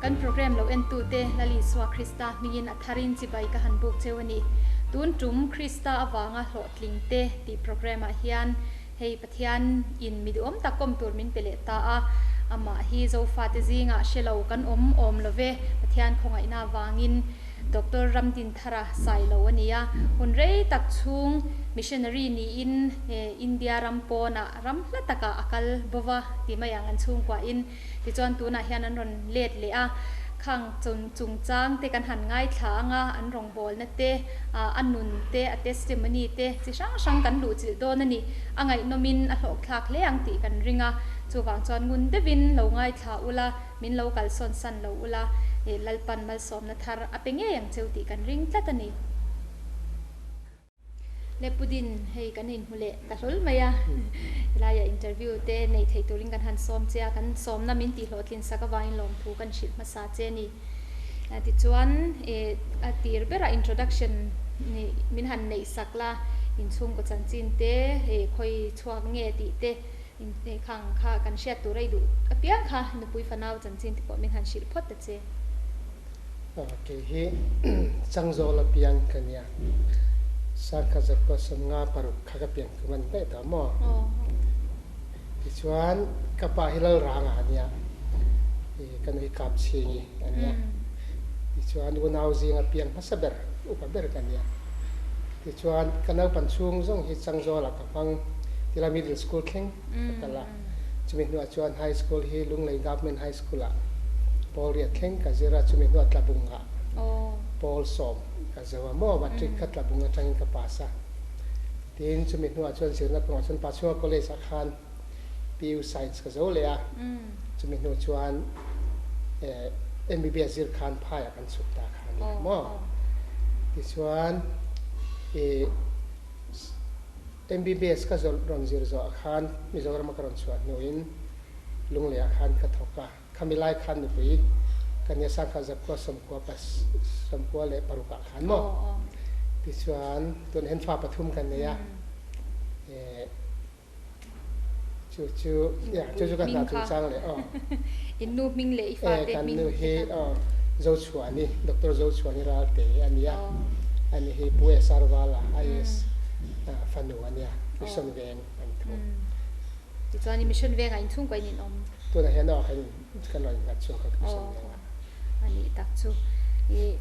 Kan program lo entute Lal Isua Krista hmingin a tharin chibai ka han buk cheu a ni. Tun tum Krista avanga hlawhtling te tih program ah hian Hei Pathian in mi duhawm tak kawm tur min pe leh ta a, amah hi Zofate zingah hre lo kan awm awm lo ve, Pathian khawngaihna avangin Doctor Ramdinthara sai lo a ni a, hun rei tak chhung missionary niin India ram pawnah ram hla takah a kal bova ti mai ang an chhungkuahin. Tichuan tunah hian an rawn let leh a, khang chungchang te kan han ngaithla ang a, an rawngbawlna te, a nun te, a testimony te chi hrang hrang kan luhchilh dawn a ni. A ngaihnawmin a hlawhthlak hle ang tih kan ring a, chuvang chuan ngun deuhin lo ngaithla ula, min lo kalsawn san lo ula, Lalpan malsawmna thar a pe ngei ang cheu tih kan ring tlat a ni. Le Pudin, hei kan inhmu leh ta hlawl mai a, helaia interview te neih theih turin kan han sawm che a, kan sawmna min tihhlawhtlin sak avangin lawmthu kan hrilh hmasa che a ni. Tichuan a tir berah introduction min han neih sak la, inchhungkaw chanchin te, khawi chhuak nge tih te, khang kha kan hriat tur a i duh apiang kha nupui fanau chanchin te pawh min han hrilh phawt ta che. Kei hi Changzawl a piang ka nia. Sangkha zakua sawmnga paruk kha ka pian kum a ni daih tawh maw? Tichuan ka pa hi Lalranga a nia, ka nu hi Kapchhingi a nia. Tichuan unau zinga piang hmasa ber, upa ber ka nia. Tichuan ka naupan chhung zawng hi Changzawlah ka hmang, tila middle school thleng ka kal a. Chumi hnuah chuan high school hi Lunglei Government High School-ah pawl riat thleng ka zir a, chumi hnuah Tlabungah pawl sawm ka zo a maw, matric kha Tlabung atangin ka pass a. Tin, chumi hnuah chuan zirna kawngah chuan Pachhunga College-ah khan PU Science ka zo leh a, chumi hnu chuan MBBS zir khan phaiah kan chhuk ta kha a ni maw. Tichuan ih. MBBS ka rawn zir zawh ah khan Mizoram a ka rawn chhuah hnuin Lunglei ah khan ka thawk a, khami lai khan nupui ka nia Sangha Zapkua sawmkua pas sawmkua leh paruk ah khan maw tichuan tun hian fa pathum kan nei a, eh chu chu ya chu chu ka hna chungchang leh aw Innu hming leh i fate hming kan nu hi aw Zochhuani Doctor Zochhuani Ralte a nia ani hi Pu SR Vala IAS fanu a nia Mission Veng an thu. Tichuan i Mission Vengah inchhungkaw in in awm. Tunah hian aw kan kan rawn innghat chhuak a Mission Vengah. A nih tak chu. I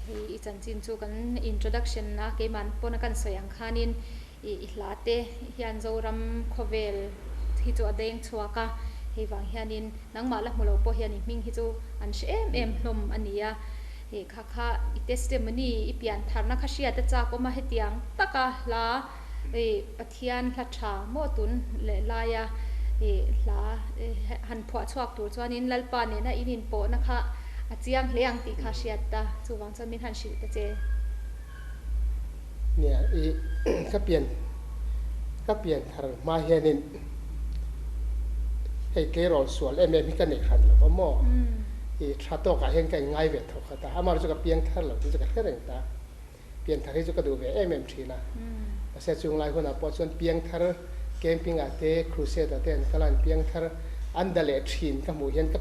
hei i chanchin chu kan introduction a keimah pawn a kan sawi ang khanin i i hla te hian Zoram khawvel hi chu a deng chhuak a, hei vang hianin nangmah la hmu lo pawh hian i hming hi chu an hre em em hlawm a ni a. Hei kha kha i testimony i pian tharna kha hriat a chak awm a, hetiang taka hla i Pathian hla tha maw tun leh laia i hla han phuah chhuak tur chuanin Lalpa nena in inpawhna kha a chiang hle ang tih kha hriat ta, chuvang chuan min han hrilh ta che. Nia, i ka pian ka pian thar hma hianin hei tleirawl sual em em hi ka nei hran lo va maw? I tha tawkah hian ka inngai ve tho khat a, amaherawhchu ka piang thar lo tih chu ka hre reng ta. Pian thar hi chu ka duh ve em em thin a, mahse chung lai hunah pawh chuan piang thar camping ah te crusade ah te an kal a, an piang thar an da leh thin ka hmuh hian ka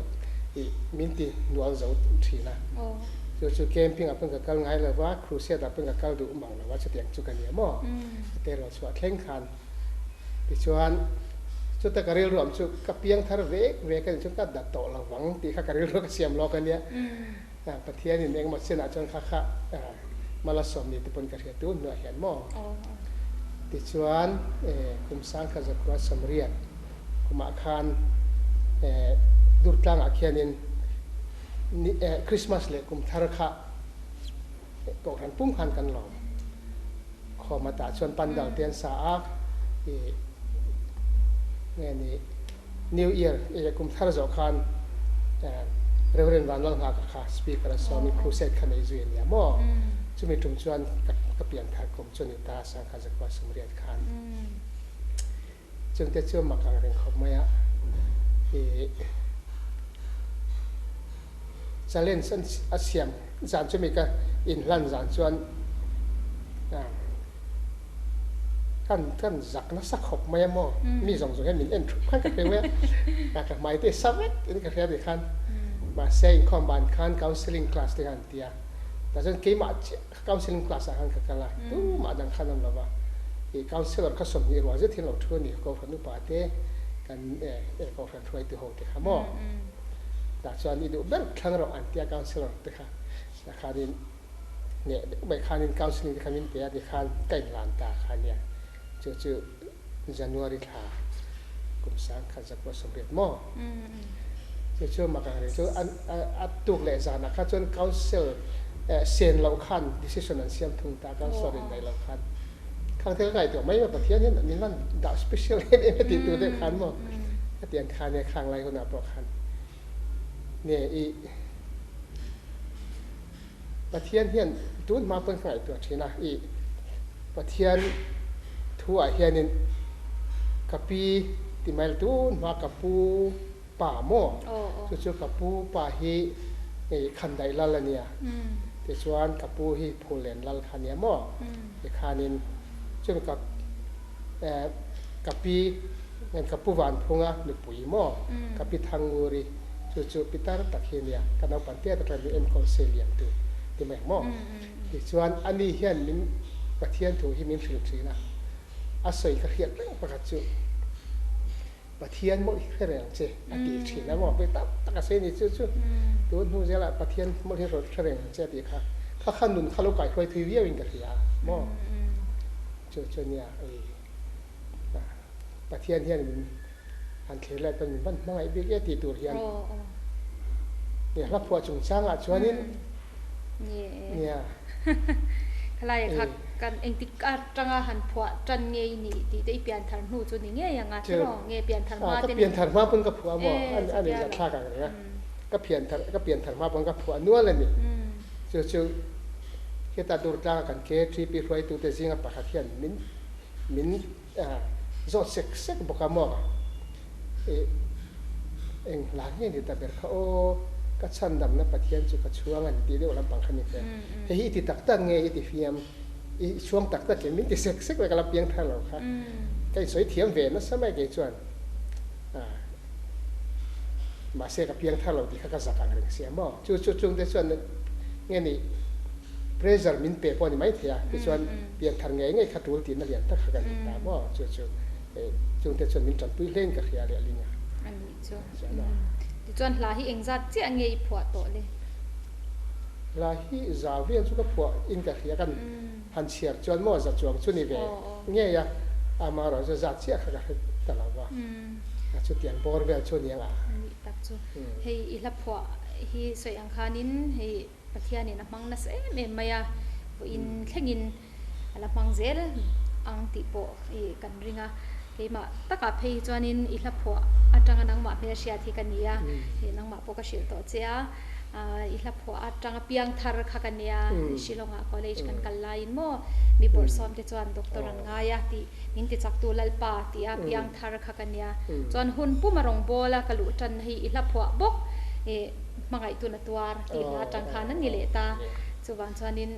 ih min ti hnual zo thin a, chu chu camping ah pawn ka kal ngai lo va, crusade ah pawn ka kal duh mang lo va, chutiang chu ka nia maw ka te rual chhuah thleng khan tichuan chuta ka rilru am chu ka piang thar vek vek a nih chuan ka da tawh lo vang tih kha ka rilru ka siam lawk a nia. Pathianin engemaw chenah chuan kha kha mala sawmni te pawn ka hria tun hnuah hian maw? Tichuan kum sangkhat zakua sawmriat kumah khan Durtlangah khianin Christmas leh kum thar kha Kohhran pum khan kan lawm. Khawm atah chuan pandal te an sa a, nge ni New Year kum thar zawh khan Reverend Vanlalnghaka kha speaker a sawm in crusade kha nei zui a nia maw? Chumi tum chuan ka pian thar kum chu a ni ta Sangha Zakua Sumriat khan. Chungte chu mak ang reng khawp mai a, i challenge a siam zan chumi ka inhlan zan chuan Kan kan zak nasa khawp mai a maw? Mi zawng zawng hian min en thup khan ka hre mai a, ka hmai te sa vek in ka hria tih khan. Mahse inkhawm ban khan counselling class te khan an ti a, tah chuan keimah chiah counselling class ah khan ka kal a, tumah dang khan awm lo va. Ih counsellor kha 20 rual zet hian lo thu a ni, Kohhran upa te kan Kohhran hruaitu ho te kha maw? Tah chuan i duh ber thlang rawh an ti a counsellor te kha, tah khanin Neh deuh mai khanin counselling te kha min pe a tikhan ka inlan ta kha nia. Chu chu January thla kum sangkhat zakua 80 maw? Chu chu mak ang reng chu a tuk leh zanah kha chuan council sen loh khan decision an siam thung ta councillor in daih loh khan. Khang te ka ngaihtuah mai mai Pathian hian min van dah special em em a tih tur deuh khan maw? Hetiang kha nia khang lai hunah pawh khan nge i Pathian hian tun hma pawn ka ngaihtuah thin a, i Pathian thu ah hianin ka pi ti mai la tun hma ka pu pa maw chu chu ka pu pa hi khandaih lal a nia tichuan ka pu hi phullen lal kha nia maw tikhanin chumi ka ka pi ka pu Vanphunga nupui maw ka pi Thanguri Chu chu pitar tak hi nia, ka naupang tiat atang min enkawl se lian tu ti mai ang maw? Tichuan ani hian min Pathian thu hi min hrilh thin a, a sawi ka hriat reng pakhat chu Pathian mawlh hi hre reng ang che a ti thin a maw? Hmei tam tak a sawi a ni chu chu tun hnu zelah Pathian mawlh hi hre reng ang che a tih kha, kha kha nun kha lo kaihruai thui viau in ka hria a maw? Chu chu nia ei. Pathian hian min han thlir lai pawn min van hmangaih bik e tih tur hian nia hla phuah chungchangah chuanin nia Khalai kha kan engtik atanga han phuah tan ngei ni tih te i pian thar hnu chu ni ngei anga tiraw nge pian thar hma te ka pian thar hma pawn ka phuah maw a ni zathlak ang reng a ka pian thar ka pian thar hma pawn ka phuah nual a ni chu chu heta Durtlanga kan KTP hruaitute zinga pakhat hian min Min zawt sek sek bawk a maw? Ih, eng hla nge ni ta ber kha aw, ka chhandamna Pathian chu ka chhuang a ni tih deuh lampang kha ni fe. Hei hi i ti tak tak nge i ti fiam, i chhuang tak tak em? Min ti sek sek vek a la piang thar lo kha. Ka insawi thiam ve nasa mai kei chuan. Mahse ka piang thar lo tih kha ka zak ang reng sia maw? Chu chu chungte chuan nge ni? Pressure min pe pawh a ni maithei a, tichuan pianthar ngei ngei kha tul tihna lian tak kha kan in ta maw? Chu chu chungte chuan min tanpui hlein ka hria leh ling a. A nih chu. Tichuan hla hi engzat chiah nge i phuah tawh le? Hla hi za vel chu ka phuah in ka hria kan han chhiar chuan maw za chuang chu ni ve ngei a, amaherawh chu zat chiah kha ka hre ta lo va, a chutiang bawr vel chu ni ang a. Nih tak chu hei i hla phuah hi sawi ang khanin hei Pathianin a hmang nasa em em mai a, vawiin thlengin a la hmang zel ang tih pawh i kan ring a, keimah takah phei hi chuanin i hla phuah atanga nangmah hmelhriat hi ka ni a, nangmah pawh ka hrilh tawh che a. I hla phuah atanga piang thar kha ka nia, Shillong-ah college kan kal laiin maw mi bawrhsawm te chuan doctor an ngai a tih min ti chaktu Lalpa tih a piang thar kha ka nia. Chuan hun puma rawngbawla ka luh tan hi i hla phuah bawk i hmangaihtu na tuar tih hla atang khan an ni leh ta. Chuvang chuanin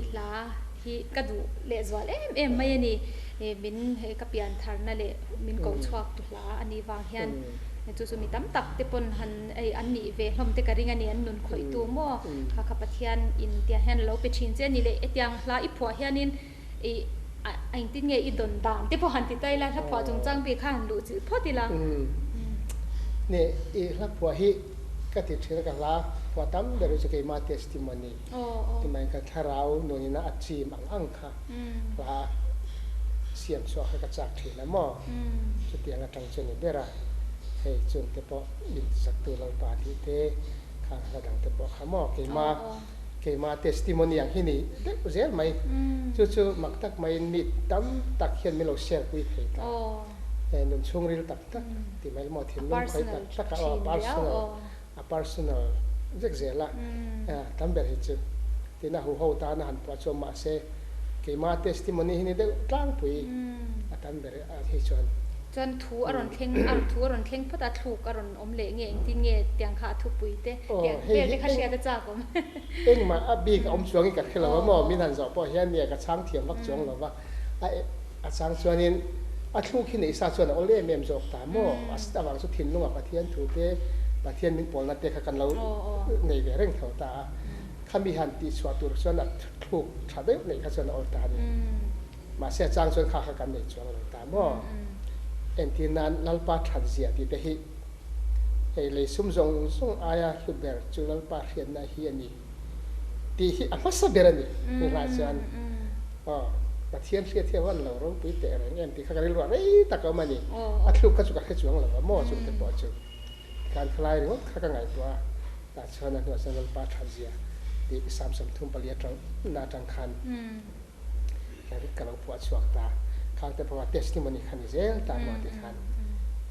i hla hi ka duh lehzual em em mai a ni. Min ka pian tharna leh min koh chhuak tu hla a nih vang hian chu chu mi tam tak te pawn han ei an nih ve hlawm te ka ring a ni, an nun khawih tu maw kha kha Pathian in tiang hian a lo pe thin che a ni leh hetiang hla i phuah hianin i a engtin nge i dawn dan te pawh han ti ta ila hla phuah chungchang bik kha han luh chilh phawt ila. Ni i hla phuah hi ka ti thin a ka hla phuah tam ber hi chu keimah testimony ti mai ka thlarau nunina a chim ang ang kha hla siam chhuah kha ka chak thin a maw chutiang atang chu ni ber a hei chung te pawh min zaktu Lalpa tih te khang hla dang te pawh kha maw keima keima testimony ang hi ni deuh zel mai chu chu mak tak maiin mi tam tak hian min lo share pui thei ta nun chhungril tak tak ti mai maw thinlung khawi tak tak a aw a personal a personal vek zel a tam ber hi chu tin a huho tana han puah chuan mahse keima testimony hi ni deuh tlangpui a tam ber hi chuan. Chuan thu a rawn thleng a thu a rawn thleng phawt a thluk a rawn awm leh nge engtin nge tiang kha a thupui te tiang vel te kha hriat a chak awm. Engmah a bik a awm chuang in ka hre lo a maw min han zawh pawh hian nia ka chhang thiam vak chuang lo va a a chang chuanin a thluk hi neih sa chuan a awl em em zawk ta maw a avang chu thinlunga Pathian thu te Pathian min pawlna te kha kan lo nei ve reng tho ta a khami han tihchhuah tur chuan a thluk tha deuh neih kha chuan a awl ta a ni. Mahse a chang chuan kha kha kan nei chuang lo ta maw? Entir nan Lalpa that zia tih te hi hei lei sum zawng zawng aia hlu ber chu Lalpa hriatna hi a ni tih hi a hmasa ber a ni. Hei hlai chuan aw Pathian hriat hi a van lo ropui teh reng em tih kha ka rilruah rei tak a awm a ni. A thluk kha chu ka hre chuang lo va maw chung te pawh chu. Tikhan khalai ringawt kha ka ngaihtuah a, tah chuan a hnuah chuan Lalpa that zia tih Samson 34 atang na atang khan ka lo phuah chhuak ta khang te pawh testimony kha ni zel ta maw ti khan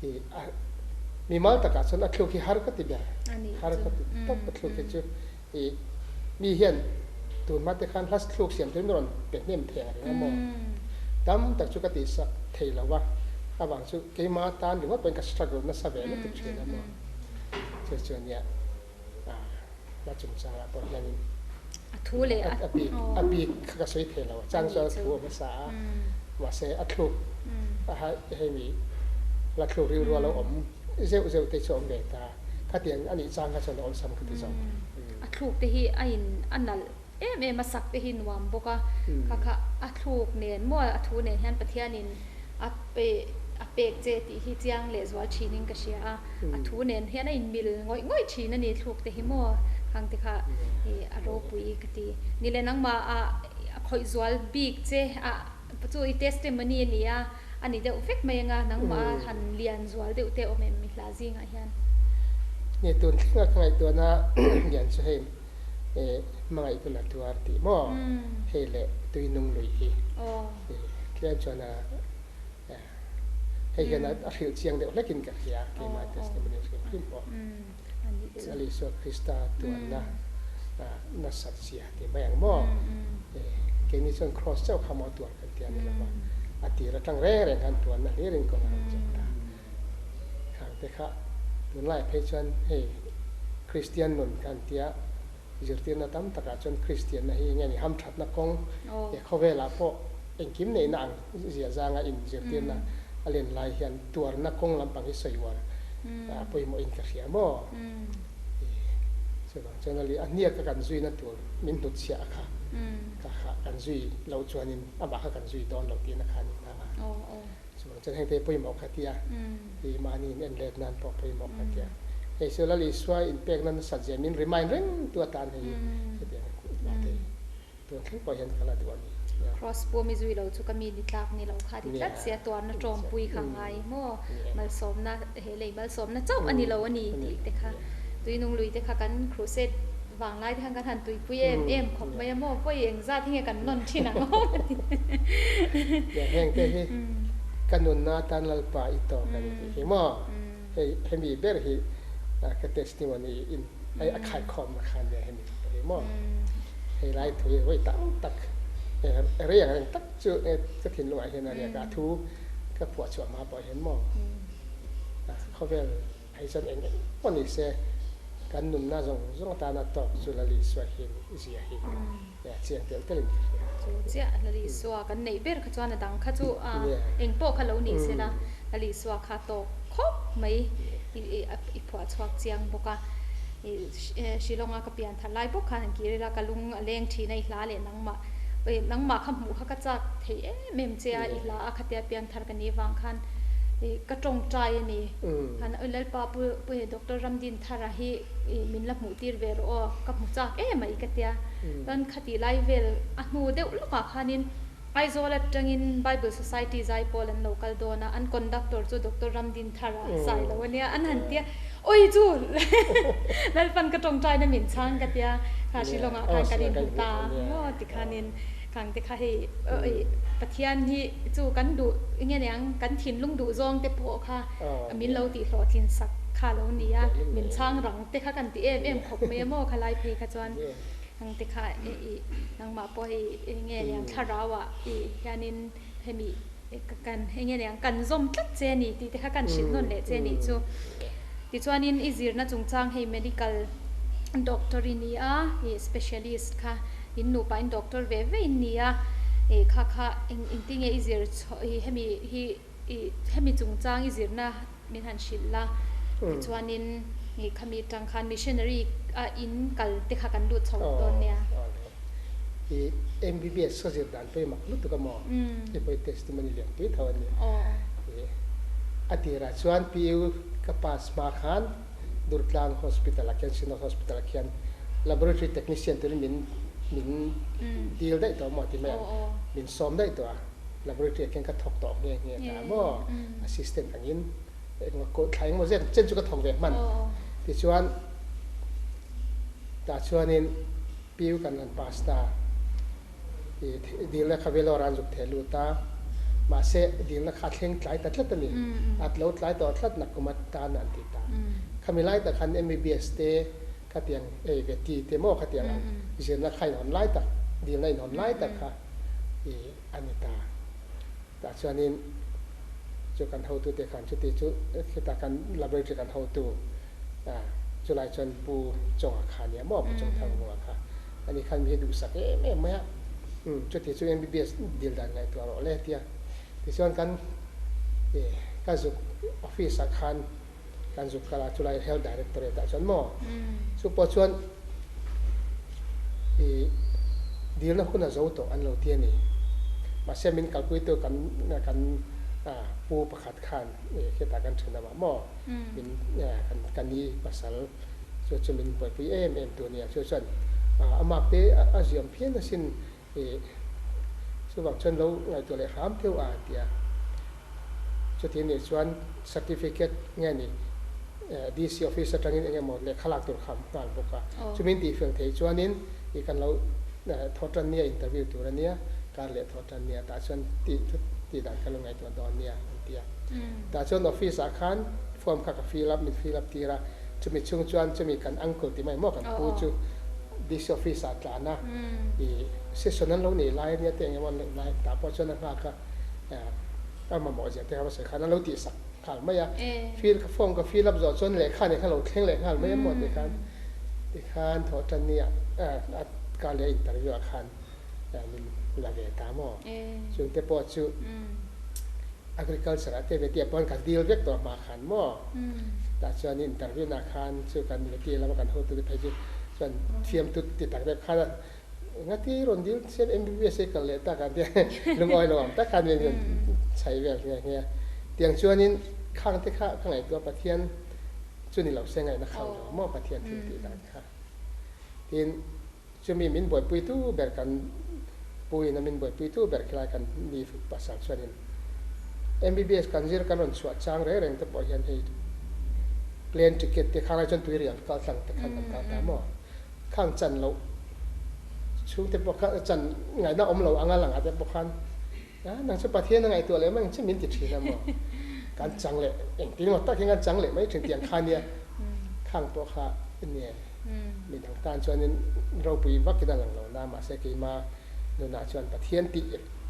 i a mimal takah chuan a thluk hi har ka ti ber har ka ti tawp a thluk hi chu i mi hian tun hma te khan hla thluk siam turin rawn pe hnem thei ang reng a maw tam tak chu ka tih sak thei lo va avang chu keima tan ringawt pawhin ka struggle nasa ve lutuk thin a maw chu chu ania. A chungchangah pawh hianin a thu leh a bik a bik kha ka sawi thei lo chang chuan a thu a hmasa a mahse a thluk a hei mi la thluk rilru a lo awm zeuh zeuh te chu a awm ve ta khatiang a nih chang kha chuan a awlsam ka ti zawk. A thluk te hi a in a nalh em em a sak te hi nuam bawk a kha kha a thluk nen maw a thu nen hian Pathianin a a pek che tih hi chiang lehzual thinin ka hria a. A thu nen hian a inmil ngawih ngawih thin a ni thluk te hi maw khang te kha i a ropui ka ti. Ni le nangmah a a khawih zual bik che a chu i testimony a ni a, a ni deuh vek mai anga nangmah a han lian zual deuh te awm em mi hla zingah hian. Ni tun thleng a ka ngaihtuahna lian chu hei hmangaih hun a tuar tih maw hei leh tui nung lui hi tlem chuan a Hei hian a hrilh chiang deuh hlekin ka hria, keimah testimony hrim hrim pawh. Lal Isua Krista tuanna nasat zia ti mai ang maw? Keini chuan cross chauh kha maw tuar kan ti a ni lo va, a tir atang reng reng khan tuanna hlirin kawng a rawn chawp ta. Khang te kha tunlai phei chuan hei Kristian nun kan tia zirtirna tam takah chuan Kristianna hi enge ni hamthatna kawng leh khawvelah pawh engkim neihna ang zia zanga in zirtirna a len lai hian tuarna kawng lampang hi sawi uar a pawimawhin ka hria maw? Chuvang chuan a hniaka kan zuina tur min hnutchhiah kha ka kha kan zui loh chuanin amah kha kan zui dawn lo tihna kha a ni ta a. Chuvang chuan hengte pawimawh kha tia i mahni in en let nan pawh pawimawh kha tia. Hei chu Lal Isua inpekna nasat zia min remind reng tu atan hei hetiang hna te hi tun thleng pawh hian ka la duh a ni. Cross pawh mi zui lo chu ka mi ni tlak ni lo kha ti tlat sia tuarna tawmpui kha ngai maw malsawmna he lei malsawmna chauh a ni lo a ni tih te kha tuinung lui te kha kan crusade vanglai te khan kan han tuipui em em khawp mai a maw vawi engzat hi nge kan nawn thin ang aw ka ti. Heng te hi ka nunna atan Lalpa i tawk a ni tih hi maw. Hei hemi ber hi ka testimony in hei a khaikhawmna kha nia hemi hi maw. Hei lai thu hi vawi tam tak rei ang reng tak chu ka thinlungah hian a riak a, a thu ka phuah chhuah hma pawh hian maw khawvel hei chuan eng eng pawh ni se kan nunna zawng zawng atana tawk chu Lal Isua hian i zia hi chiang telh telhin ka hria. Chu chiah Lal Isua kan neih ber kha chuan a dang kha chu eng pawh kha lo ni sela Lal Isua kha tawk khawp mai i phuah chhuak chiang bawk a. Shillong-a ka pian thar lai bawk khan han kir ila ka lung a leng thin a i hla leh nangmah nangmah kha hmuh kha ka chak thei em em che a i hla a khatia pian thar ka nih vang khan ka tawngtai a ni. Khan Lalpa pu Doctor Ramdinthara hi min la hmuh tir ve rawh aw ka hmu chak em mai ka tia. Chuan khatih lai vel a hnu deuh lawkah khanin Aizawl atangin Bible Society zaipawl an lo kal dawn a, an conductor chu Doctor Ramdinthara sai lo a nia, an han tia, Awi chu! Lalpan ka tawngtaina min chhang ka tia, kha Shillong-ah khan kan inhmu ta maw tikhanin khang te kha hei Pathian hi chu kan duh nge niang kan thinlung duh zawng te pawh kha min lo tihhlawhtlin sak kha lo ni a, min chhang rang te kha kan ti em em khawp mai a maw khalai phei kha chuan. Nang te kha i nangmah pawh hei enge niang thlarau ah i hianin hemi kan enge niang kan zawm tlat che a ni tih te kha kan hrilh nawn leh che a nih chu. Tichuanin i zirna chungchang hei medical doctor i ni a, i specialist kha in nupa in doctor ve ve in ni a, i kha kha eng engtinge i zir chhoh i hemi hi i hemi chungchang i zirna min han hrilh la, tichuanin i khami tang khan missionary a in kal te kha kan lut chho dawn nia. I MBBS ka zir dan pawh i mak lutuk a maw? I pawh i testimony lian pui tho a nia. A tirah chuan PU ka pass hma khan Durtlang Hospital ah khian Synod Hospital ah khian laboratory technician turin min min dil daih tawh a maw ti mai ang, min sawm daih tawh a. Laboratory ah khian ka thawk tawh nghe nghe ta maw assistant angin engmaw kawlh thla engmaw zet chen chu ka thawk ve hman tichuan tah chuanin PU kan han pass ta i dilna kha Vellore an zuk theh lut a mahse dilna kha a thleng tlai ta tlat a ni a lo tlai tawh tlat nakkum atan an ti ta khami lai tak khan MBBS te khatiang ei ve ti te maw khatiang ang zirna kha inhawn lai tak dilna inhawn lai tak kha i a ni ta. Tah chuanin chu kan hotute khan chuti chu khitah kan laboratory kan hotu chulai chuan Pu Chawnga kha nia maw Pu Chawngthangvunga kha ani khan mi hi duhsak em em mai a, umm chuti chu MBBS dil dan ngaihtuah rawh le tia tichuan kan ka zuk office ah khan kan zuk kal a chulai health directorate ah chuan maw chu pawh chuan ih dilna hun a zo tawh an lo ti a ni mahse min kalpuitu kan kan pu pakhat khan ih hetah kan then amah maw min kan ka ni pasal chu chu min buaipui em em tu a nia chu chuan a mark te a ziam phian asin Ih, chuvang chuan lo ngaihtuah leh hram theuh a an ti a. Chuti nih chuan certificate nge ni DC office atangin eng emaw lehkha lak tur kha a nghal bawk a. Chumi in tihfel theih chuanin ih kan lo thaw tan nia interview tur a nia, kar leh thaw tan nia tah chuan tih tih dan ka lo ngaihtuah dawn nia an ti a. Tah chuan office ah khan form kha ka fill up min fill up tir a, chumi chhung chuan chumi kan uncle ti mai maw kan pu chu DC office ah tlan a, ih session an lo nei lai ania te engemaw an neih lai tah pawh chuan a nghak a, a mamawh zia te kha va sawi khan an lo tihsak nghal mai a, fill ka form ka fill up zawh chuan lehkha nen khan lo thleng leh nghal mai a maw tikhan tikhan thawh tan ni ah a kar leh interview ah khan min la ve ta maw chung te pawh chu agriculture ah te ve tih ah pawh kan deal vek tawh hma khan maw tah chuan interview nah khan chu kan ve tih lama kan hotu te phei chu chuan thiam tut ti tak deuh khan engati rawn deal siam MBBS hi kal leh tak ang tia lungawi lo ang tak khan min rawn chhai vel nghe nghe a tiang chuanin khang te kha ka ngaihtuah Pathian. Chu ni lo se ngaihna khang lo maw Pathian thil tih dan kha. Tin, chumi min buaipuitu ber kan puiin a min buaipuitu ber khilai kan ni pasal chuanin MBBS kan zir kan rawn chhuah chang reng reng te pawh hian hei plane ticket te khang lai chuan tuirial kal tlang te khan kan kal ta maw. Khang chan loh chhungte pawh kha chan ngaihna awm lo anga langah te pawh khan A, nang chu Pathian a ngaihtuah leh mai ang che min ti thin a maw? Kan chang leh engtin emaw tak hian kan chang leh mai thin tih ang kha nia. Khang pawh kha nia midang tan chuanin ropui vakin a lang lo na, mahse keima nunah chuan Pathian tih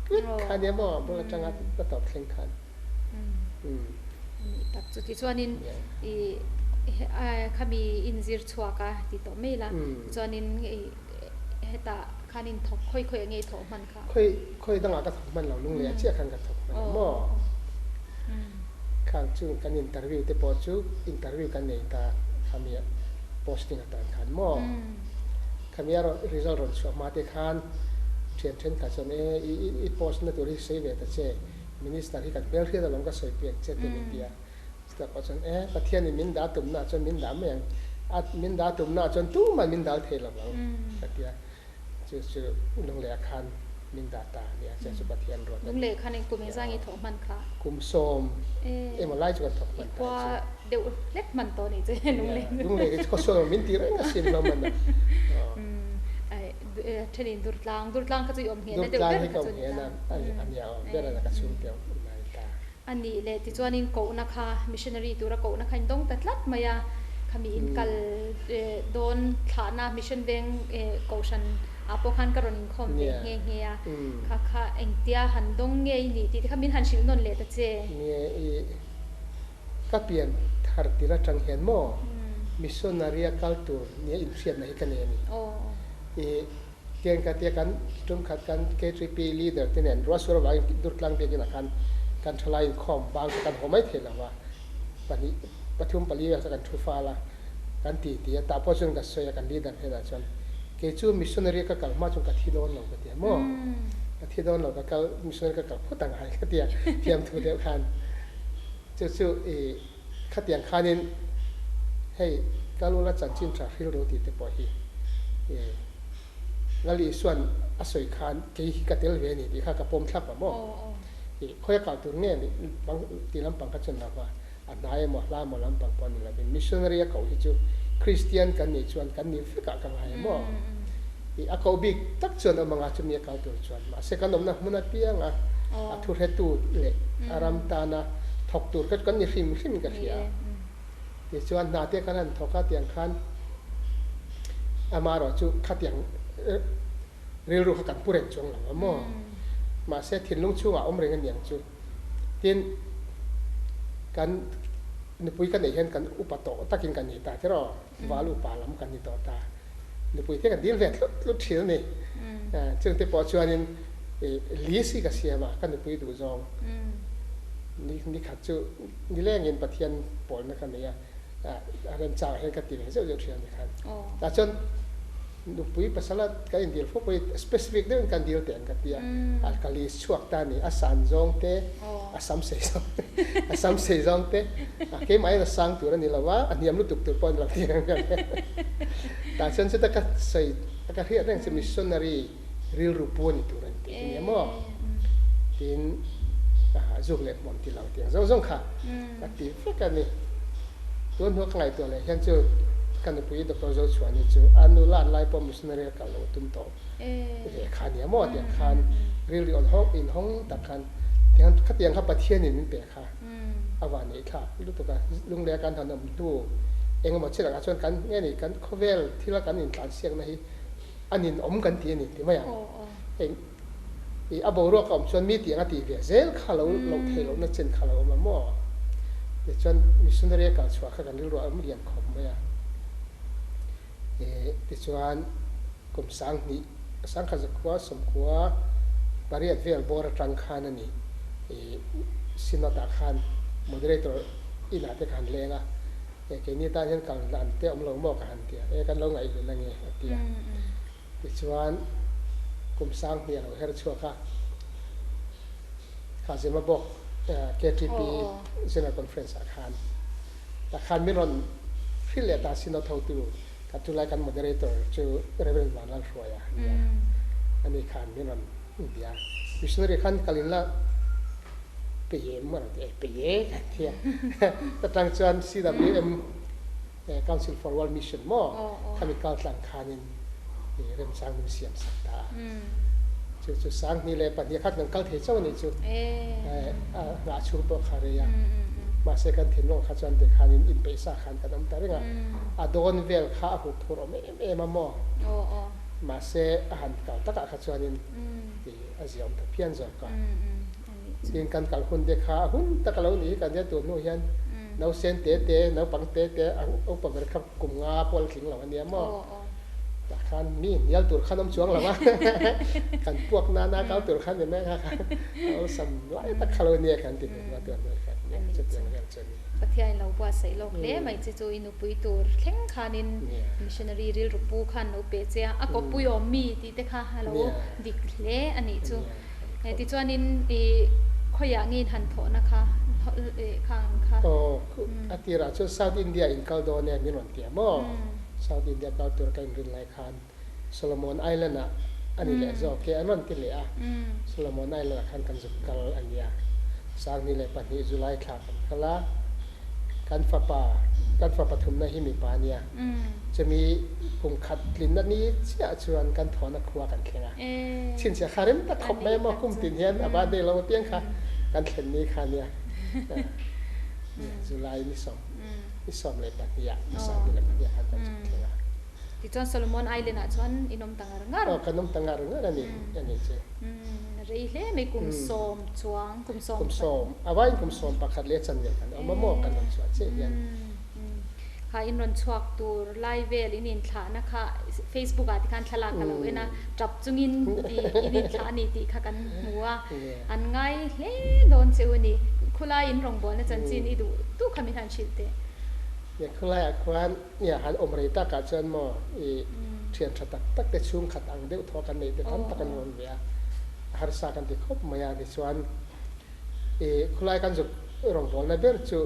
vek kha nia maw bul atanga a tawp thleng khan. Anih tak chu tichuanin i khami inzir chhuak a ti tawh mai la, tichuanin hetah khanin thawk khawi khawi enge i thawh hman kha? Khawi khawi dangah ka thawk hman lo, lunglei ah chiah khan ka thawk hman a maw? Khang chu kan interview te pawh chu interview kan nei ta khami posting atan khan maw? Khami a result rawn chhuah hma te khan thian thenkhat chuan e i post na tur hi sawi ve ta che, Minister hi kan hmelhriat alawm ka sawi piak che te min ti a, chutah pawh chuan e Pathianin min dah tumna ah chuan min dah mai ang, a min dah tumna ah chuan tumah min dal thei lo ang ka ti a, chu chu Lungleh ah khan min dah ta a nia, chu chu Pathian ruat a ni. Lungleh khan kum engzah nge thawh hman kha? Kum sawm emaw lai chu kan thawk hman ta chu. I khua deuh hlek hman tawh nih chu Lungleh. Lungleh hi chu khawsual emaw min ti reng asin hlawm a na. Thenin Durtlang, Durtlang kha chu i awm nghehna deuh ber kha chu ni ta. Durtlang hi ka awm nghehna a nia awm ber a ka chhungte awm a ni ta. A nih leh tichuanin kohna kha missionary tura kohna kha in dawng ta tlat mai a, khami in kal dawn thlahna mission veng kohhran ah pawh khan ka rawn inkhawm ve nghe nghe a, kha kha engtia han dawng nge i nih tih te kha min han hrilh nawn leh ta che. Nge i ka pian thar tir atang hian maw missionary a kal tur nia inhriatna hi ka nei a ni. I tiang ka tia kan tum khat kan KTP leader te nen Ruahsur avangin Durtlang biakinah khan kan thalai inkhawm bang kha kan haw mai thei lo va, pahnih pathum pali vel kha kan thu fal a, kan ti ti a, tah pawh chuan ka sawi a kan leader hnenah chuan kei chu missionary a ka kal hma chuan ka thi dawn lo ka ti a maw, ka thi dawn lo ka kal missionary ka kal phawt ang ai ka ti a thiamthu deuh khan. Chu chu i khatiang khanin hei Kalula chanchin tha hrilru tih te pawh hi i Lal Isua'n a sawi khan kei hi ka tel ve a ni tih kha ka pawm thlap a maw? I khawi a kal tur nge nih bang tih lampang kha chuan lova a hnai emaw hla emaw lampang pawh a ni lovin missionary a koh hi chu Kristian kan nih chuan kan nih vekah ka ngai a maw? I a koh bik tak chuan awm anga chumi a kal tur chuan mahse kan awmna hmun apiang a a thuhretu leh a ram tana thawk tur kha chu kan ni hrim hrim ka hria. Tichuan hna te kan han thawk a tiang khan amaherawh chu khatiang rilru kha kan pu reng chuang lo a maw? Mahse thinlung chhungah awm reng aniang chu. Tin, kan nupui ka neih hian kan upa tawh takin kan nei ta tiraw? Val upa lam kan ni tawh ta. Nupui te kan dil ve tlut tlut thin a ni. Chungte pawh chuanin list hi ka siam a, ka nupui duh zawng ni khat chu nilengin Pathian pawlna ka nei a, a remchangah hian ka ti ve zeuh zeuh thin a ni khan. Tah chuan Nupui pasala kan indil fo pawh hi specific deuhin kan dil teh ang ka ti a, a ka list chhuak ta a ni. A san zawng te, a sam sei zawng te, a sam sei zawng te, a keimah hian a sang tur a ni lo a, a hniam lutuk tur pawh a ni lo tih ang ka hria. Tah chuan chuta ka sawi ka hriat reng chu missionary rilru pu a ni tur a ni tih hi nia maw? Tiin zuk leh hmuam ti lo tih ang zawng zawng kha ka ti vek a ni. Tun hnu ka ngaihtuah leh hian chu ka nupui Doctor Zochhuani chu a nu lan lai pawh missionary a kal lo tum tawh ve kha nia maw tiang khan rilru inhawng tak khan tiang khatiang kha Pathianin min pe kha a van neih thlak lutuk a, lunglei a kan han awm hnu engemaw thil angah chuan kan nge ni kan khawvel thila kan intlansiakna hi a ninawm kan ti a ni ti mai ang. Hei i a boruak a awm chuan mi tiang a tih ve zel kha lo loh theih lohna chen kha lo awm a maw? Tichuan missionary a kal chhuah kha kan rilru a awm lian khawp mai a. I tichuan kum sanghnih sangkhat zakhua sawmkhua pariat vel bawr atang khan a ni. I synod ah khan moderator inah te ka han leng a, e keini tan hian kal dan te awm lo maw ka han ti a, e kan lo ngaihven ange a ti a. Tichuan, kum sang hnih a lo her chhuak a, kha Zemabawk KTP General Conference ah khan tah khan min rawn Hrilh leh ta Synod hotu kan chulai kan moderator chu Rev. Vanlalhruaia a nia. Ani khan min rawn bia. Missionary khan kal in la pe em a rawn ti a, pe e kan ti a. Atang chuan CWM Council for World Mission maw khami kal tlang khanin remchang min siam sak ta a. Chu chu 2002 khan kan kal thei chauh a nih chu. A nghah chhung pawh kha rei a. Mahse kan thinlung kha chuan tikhanin inpeih sa khan kan awm ta reng a. A dawn vel kha a hup phur awm em em a maw. Mahse a han kal takah kha chuanin ti a ziaawm ta phian zawk a. Tin kan kal hun te kha a hun tak a lo nih hi kan ria tur hnu hian nausen te te, naupang te te a upa ber kha kum nga pawh la tling lo a nia maw. Tah khan mi hnial tur khan awm chuang lo a, kan puak nana kal tur khan ni mai kha kha a awlsam lai tak kha lo nia kan ti hnu a tur hnu kha nia chutiang vel chu a ni. Pathian lo buatsaih lawk hle mai che chu i nupui tur thleng khanin missionary rilru pu khan lo pe che a, a kawppui awm mi tih te kha a lo dik hle a nih chu. Tichuanin i khawiah nge in han thawhna kha khang kha. Aw, a tirah chuan South India in kal dawn e min rawn ti a maw? South India kal tur ka inrin lai khan Solomon Island ah a ni leh zawk e an rawn ti leh a, Solomon Island ah khan kan zuk kal a nia. 2002 July thla kan kal a, kan fapa kan fa pathumna hi mipa a nia, chumi kum khat tlinna ni chiah chuan kan thawhna khua kan thleng a, chhinchhiah kha rem tak khawp mai a maw kum tin hian a birthday lo apiang kha kan thlen ni kha a nia, July ni sawm. 12 ah 22 ah khan kan chhuk thleng a. Tichuan Solomon Island ah chuan in awm ta ngar ngar. Aw kan awm ta ngar ngar a ni a ni che. Rei hle mai kum sawm chuang kum sawm. Kum sawm a vaiin kum sawm pakhat leh chanve kan awm a maw kan rawn chhuah chiah hian. Kha in rawn chhuak tur lai vel in inthlahna kha Facebook ah te khan thlalak ka lo en a tap chungin in inthlah a ni tih kha kan hmu a. An ngai hle dawn che u ni. Khulai in rawngbawlna chanchin i duh duh kha min han hrilh teh. Nia khulaiah khuan nia han awm rei takah chuan maw i thian tha tak tak te chhungkhat ang deuh thaw kan neih te tam tak an rawn ve a, a harsa kan ti khawp mai a. Tichuan i khulai kan zuk rawngbawlna ber chu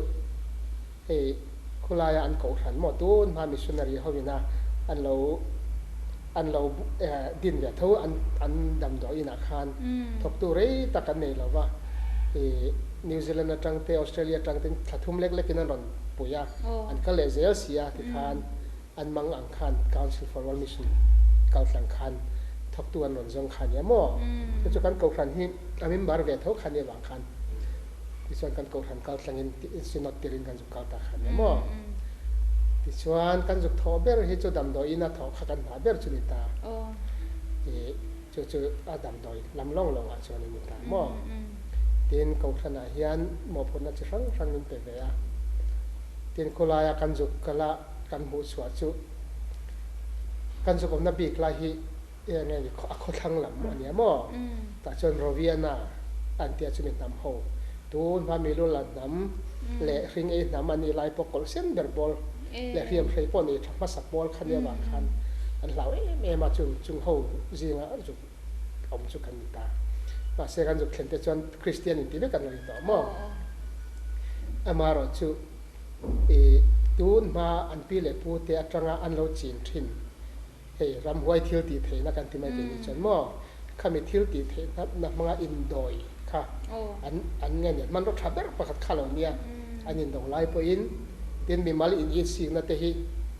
hei khulaia an kohhran maw tun hma missionary hovina an lo an lo din ve tho an an damdawi inah khan thawktu rei tak an nei lo va, ih New Zealand atang te Australia atang ten thla thum lek lekin an rawn pui a, an kal leh zel si a tikhan an mang ang khan Council for World Mission kal tlang khan thawktu an rawn zawng kha nia maw? Chu chu kan kohhran hi a member ve tho kha nia vang khan tichuan kan kohhran kal tlangin synod tirin kan zuk kal ta kha nia maw? Tichuan kan zuk thawh ber hi chu damdawiin a thawh kha kan hna ber chu ni ta. Ih chu chu a damdawi lam lawng lawng ah chuan a ni ta maw? Tin kohhranah hian mawhphurhna chi hrang hrang min pe ve a. Tin khawlaia kan zuk kal a kan hmuh chhuah chu kan zuk awmna bik lai hi eng nge ni a khawthlang lam a nia maw? Tah chuan Roviana an tia chumi hnam ho tun hma milu la hnam leh hring ei hnam a nih lai pawh kawlh sen ber pawl leh hriam hrei pawh nei tha hmasa pawl kha nia vang khan an hlau em em a chung chung ho zinga zuk awm chu kan ni ta. Mahse kan zuk thlen te chuan Kristian inti vek an lo ni tawh maw? Amaherawhchu i tun hma an pi leh pu te atanga an lo chin thin hei ramhuai thil tih theihna kan ti mai tih ni chuan maw khami thil tih theihna na hmanga indawi kha an an nge ni hmanraw tha ber pakhat kha lo nia an indo lai pawhin tin mimal in insikna te hi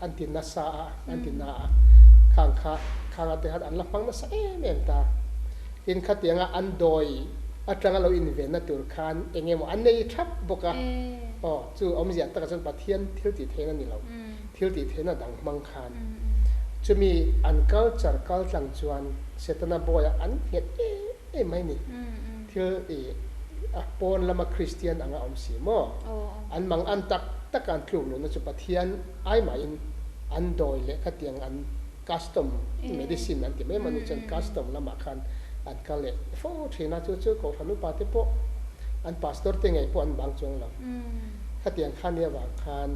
an ti nasa a an ti na a khang kha khanga te khan an la hmang nasa em em ta tin khatianga an dawi atanga lo invenna tur khan eng emaw an nei thap bawk a aw chu awmzia takah chuan Pathian thil tih theihna ni lo thil tih theihna dang hmang khan chumi an culture kal tlang chuan Setana bawiah an nghet em em mai ni. Thil i a pawn lama Kristian anga awm si maw? An mang an tak taka an tluk luhna chu Pathian ai mahin an dawi leh khatiang an custom medicine an ti mai mawni chuan custom lamah khan an kal leh fo thin a, chu chu Kohhran upa te pawh an pastor te ngei pawh an bang chuang lo. Khatiang khan nia vang khan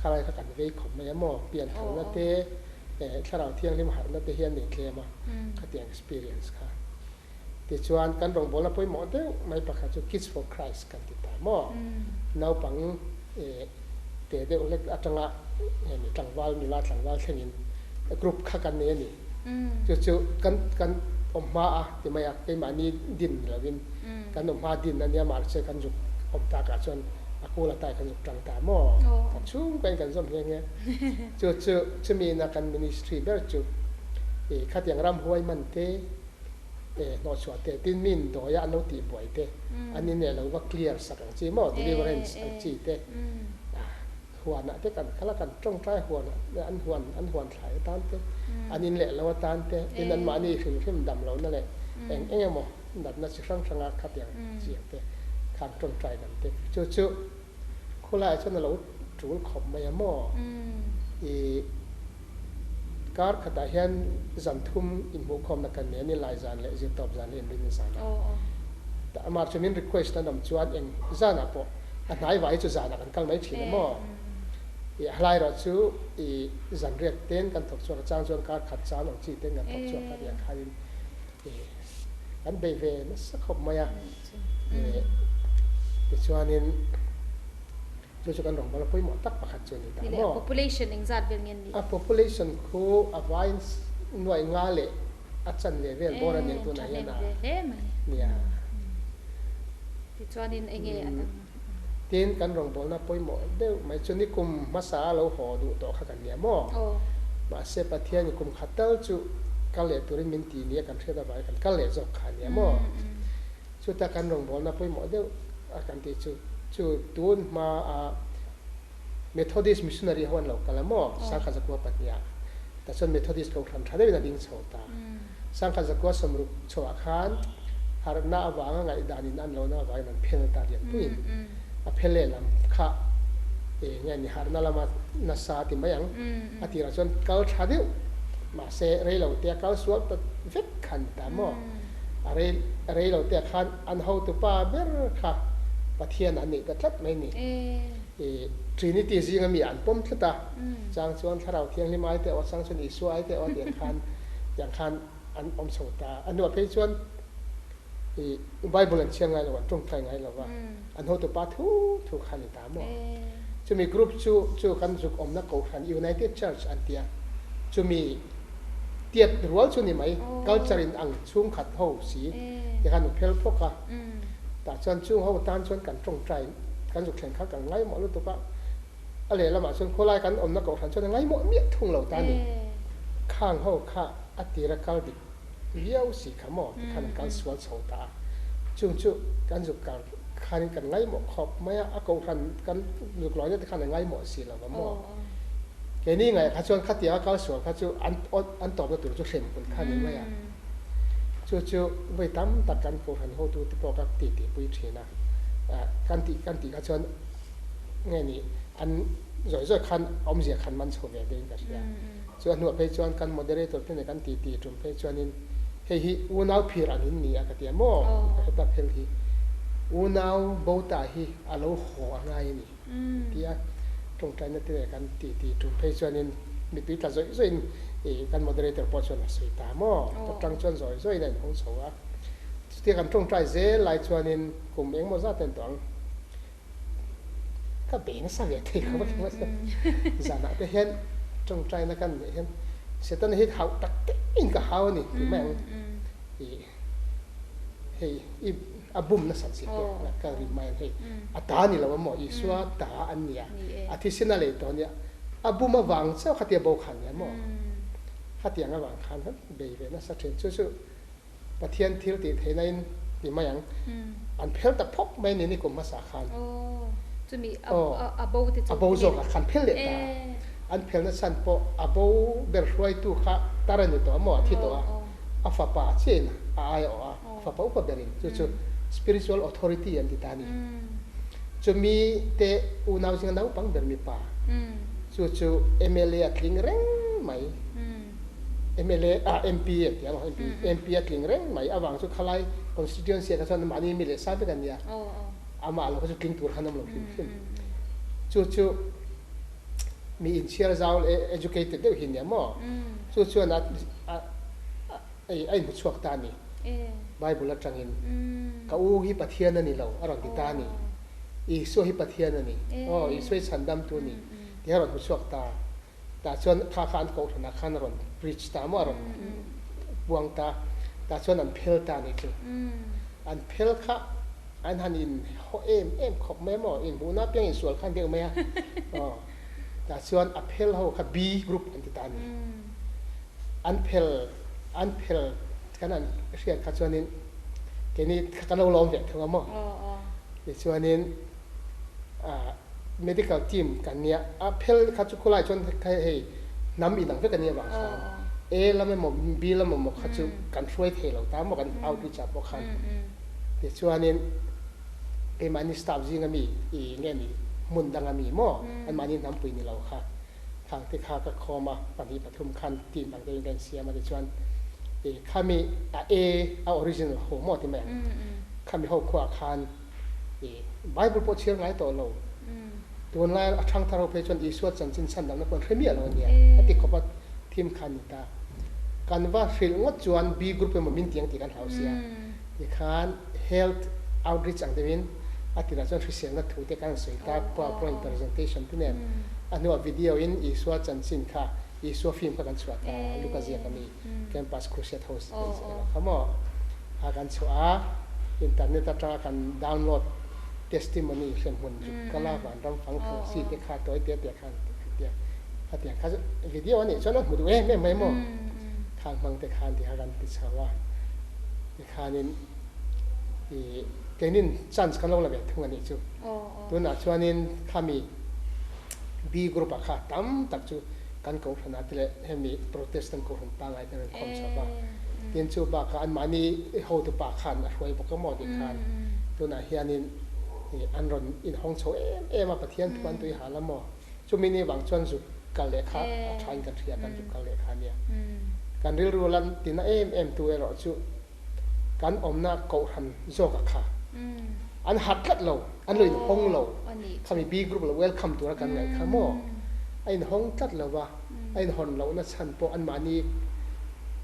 Khalai kha kan vei khawp mai a maw? Pian tharna te, thlarau thianghlim harhna te hi an nei tlem a, khatiang experience kha. Tichuan kan rawngbawlna pawimawh deuh mai pakhat chu Kids for Christ kan ti ta maw? Naupang te deuh hlek atanga hemi tlangval nula tlangval thlengin group kha kan nei a ni. Chu chu kan kan awm hma a ti mai a, keimahni din ni lovin kan awm hma din a nia mahse kan zuk awm takah chuan a kul atai kan zuk tang ta maw? Kan chhungkain kan zawm nghe nghe. Chu chu chumi ina kan ministry ber chu ih khatiang ramhuai man te eh hnawhchhuah te tin min dawia an lo tih buai te an ineh lo va clear sak ang chi maw deliverance ang chi te huanah te kan kal a kan tawngtai huanah an huan an huan thlai atan te an in leh lo atan te tin an mahni hrim hrim dam lohna leh eng eng emaw natna chi hrang hranga khatiang chiang te khan tawngtai lam te chu chu Khawlaiah chuan a lo tul khawp mai a maw? I kar khatah hian zan thum inhmuhkhawmna kan nei a ni, lai zan leh zirtawp zan leh inrin zan a. Amah chu min request an awm chuan eng zanah pawh a hnai vai chu zanah kan kal mai thin a maw? I a hlai erawh chu i zan riak ten kan thawk chhuak a, chang chuan kar khat chang ang chi ten kan thawk chhuak a nia khanin i kan bei ve nasa khawp mai a. Tichuanin chu chu kan rawngbawlna pawimawh tak pakhat chu a ni ta maw? Population engzat vel nge ni? A population khu a vaiin nuai nga leh a chan ve vel bawr a ni ang tunah hian a nia. Tichuanin enge a dang? Tin kan rawngbawlna pawimawh deuh mai chu nikum hmasa a lo haw duh tawh kha kan nia maw? Mahse Pathianin kum khat tal chu kal leh turin min ti nia kan hriat avangin kan kal leh zawk kha a nia maw? Chuta kan rawngbawlna pawimawh deuh a kan tih chu chu tun hma a Methodist missionary ho an lo kal a maw? Sangkhat zakua pahniha tah chuan Methodist kohhran tha deuhin a ding chho ta. Sangkhat zakua sawmruk chhoah khan harhna avanga ngaihdanin an lohna avangin an phel ta lianpuiin a phel lehlam kha eng nge ni harhna lama nasa ti mai ang a tirah chuan kal tha deuh mahse reilote a kal sual ta vek kha a ni ta maw? A rei reilote ah khan an hotupa ber kha Pathian an neih ta tlat mai ni. I Trinity zinga mi an pawm tlat a, chang chuan Thlarau Thianghlim ai te aw, chang chuan Isua ai te aw tih ang khan tiang khan an awm chho ta. A hnuah phei chuan i Bible an chhiar ngai lo, an tawngtai ngai lo va, an hotupa thu thu kha a ni ta maw? Chumi group chu chu kan zuk awmna Kohhran United Church an ti a, chumi tiat rual chu ni mai, culture in ang chhungkhat ho si ti khan u phel phawk a, tah chuan chung ho tan chuan kan tawngtai kan zuk thlen kha kan ngaimawh lutuk a, a lehlamah chuan khawlai kan awmna kohhran chuan a ngaimawh miah thung lo ta ni, khang ho kha a tira kal dik viau si kha maw ti khan an kal sual chho ta a, chung chu kan zuk kal khanin kan ngaimawh khawp mai a, a kohhran kan zuk lawina te khan a ngaimawh si lo va maw. Keini ngaih kha chuan khatianga kal sual kha chu an an tawpna tur chu hrem hun kha ni mai a. Chu chu vawi tam tak kan kohhran hotute pawh ka ti tihpui thin a. Kan tih kan tih kha chuan nge ni an zawi zawi khan awmzia khan man chho ve deuhin ka hria. Chu a hnuah phei chuan kan moderator te nen kan ti tih tum phei chuanin hei hi unau phir ang in ni a ka ti a maw heta phel hi unau bo ta hi a lo haw a ngai a ni. Tia tawngtaina te leh kan ti ti tum phei chuanin mipui tla zawih zawihin ih kan moderator pawh chuan a sawi ta maw? Ta tang chuan zawi zawihin a inhawng chho a. Chutia kan tawngtai zel lai chuanin kum engemaw zat a intuah ang. Ka bei nasa ve thei lo vek mai. Zanah te hian tawngtaina kan neih hian Setana hi hauh tak tein ka hau a ni tih mai ang. Ih hei i a bum nasat si te ka rin mai ang hei a ta ni lo a maw Isua ta an nia a thisen a lei tawh a nia a bum avang chauh khatia bo khan nia maw khatiang avang khan khan bei ve nasa thin chu chu Pathian thil tih theihna in ti mai ang an phel ta phawk mai ni ni kum hmasa khan a bo zawk ah khan phel leh ta an phel na chhan pawh a bo ber hruaitu kha tar a ni tawh a maw a thi tawh a. A fapa chiahin a ai a awh a, a fapa upa berin chu chu spiritual authority an ti ta a ni. Chumi te unau zinga naupang ber mipa chu chu mla a tling reng mai, mla ah MP a ti ang MP, MP a tling reng mai avang chu khalai constituency ah kha chuan mahni mi leh sa vek a nia, amah lo kha chu tling tur khan awm lo hrim hrim. Chu chu mi inchhiar zau leh educated deuh hi nia maw? Chu chuan a a inhmu chhuak ta a ni. Bible atangin ka u hi Pathian a ni lo a rawn ti ta a ni. Isua hi Pathian a ni, aw Isua hi chhandamtu a ni tih a rawn hmu chhuak ta. Tah chuan kha kha an kohhranah khan a rawn preach ta maw, a rawn puang ta. Tah chuan an phel ta a nih chu. An phel kha an han in haw em em khawp mai maw, inhmuhna apiang insual khan deuh mai a. Aw tah chuan a phel ho kha B group an ti ta a ni. An phel an phel kan han hriat kha chuanin keini kan lo lawm ve thung a maw. Tichuanin ah medical team kan nia a phel kha chu khawlai chuan hei hnam inang vek a nia vang khan A lam emaw B lam emaw kha chu kan hruai thei lo ta maw kan outreach ah pawh khan tichuanin keimahni staff zinga mi ih nge ni hmun danga mi maw anmahni hnampui ni lo kha khang te kha ka khawm a pahnih pathum khan team ang deuhin ka insiam a tichuan ih khami a A a original ho maw ti mai ang khami ho khuaah khan I Bible pawh chhiar ngai tawh lo. Tunlai a thangthar ho phei chuan Isua chanchin chhan dangna pawh an hre miah lo a nia a ti khawp a thim kha a ni ta. Kan va hrilh ngawt chuan B group emaw min tiang tih kan hlau sia. Tikhan health outreach ang deuhin a tirah chuan hriselna thu te kan sawi ta powerpoint presentation te nen a hnuah video in Isua chanchin kha Isua film kha kan chhuah ta Luka ziak a ni. Campus Crusade ho erawh kha maw a kan chhuah a, internet atanga kan download testimony hremhmun zuk kal a vanram fang thur chi te kha tawi te te khan an ti a, khatiang kha video a nih chuan a hmu duh em em mai maw khang hmang te khan ti kha kan ti chho a, tikhanin ih keinin chance kan lo la ve thung a nih chu, tunah chuanin khami B group ah kha tam tak chu kan kohhran ah te leh hemi Protestant kohhran pangngai te an rawn khawm chhuak a, tin chu bakah anmahni hotu pa khan a hruai bawk a maw tih khan tunah hianin ih an rawn inhawng chho em em a, Pathian thu an tui hal a maw, chumi ni vang chuan zuk kal leh kha a thain kan hria kan zuk kal leh kha ania. Kan rilru lan tina em em tu erawh chu kan awmna kohhran zawk a kha an harh tlat lo, an lo inhawng lo, khami B group lo welcome tura kan ngaih kha maw a inhawng tlat lo va, a inhawn lohna chhan pawh anmahni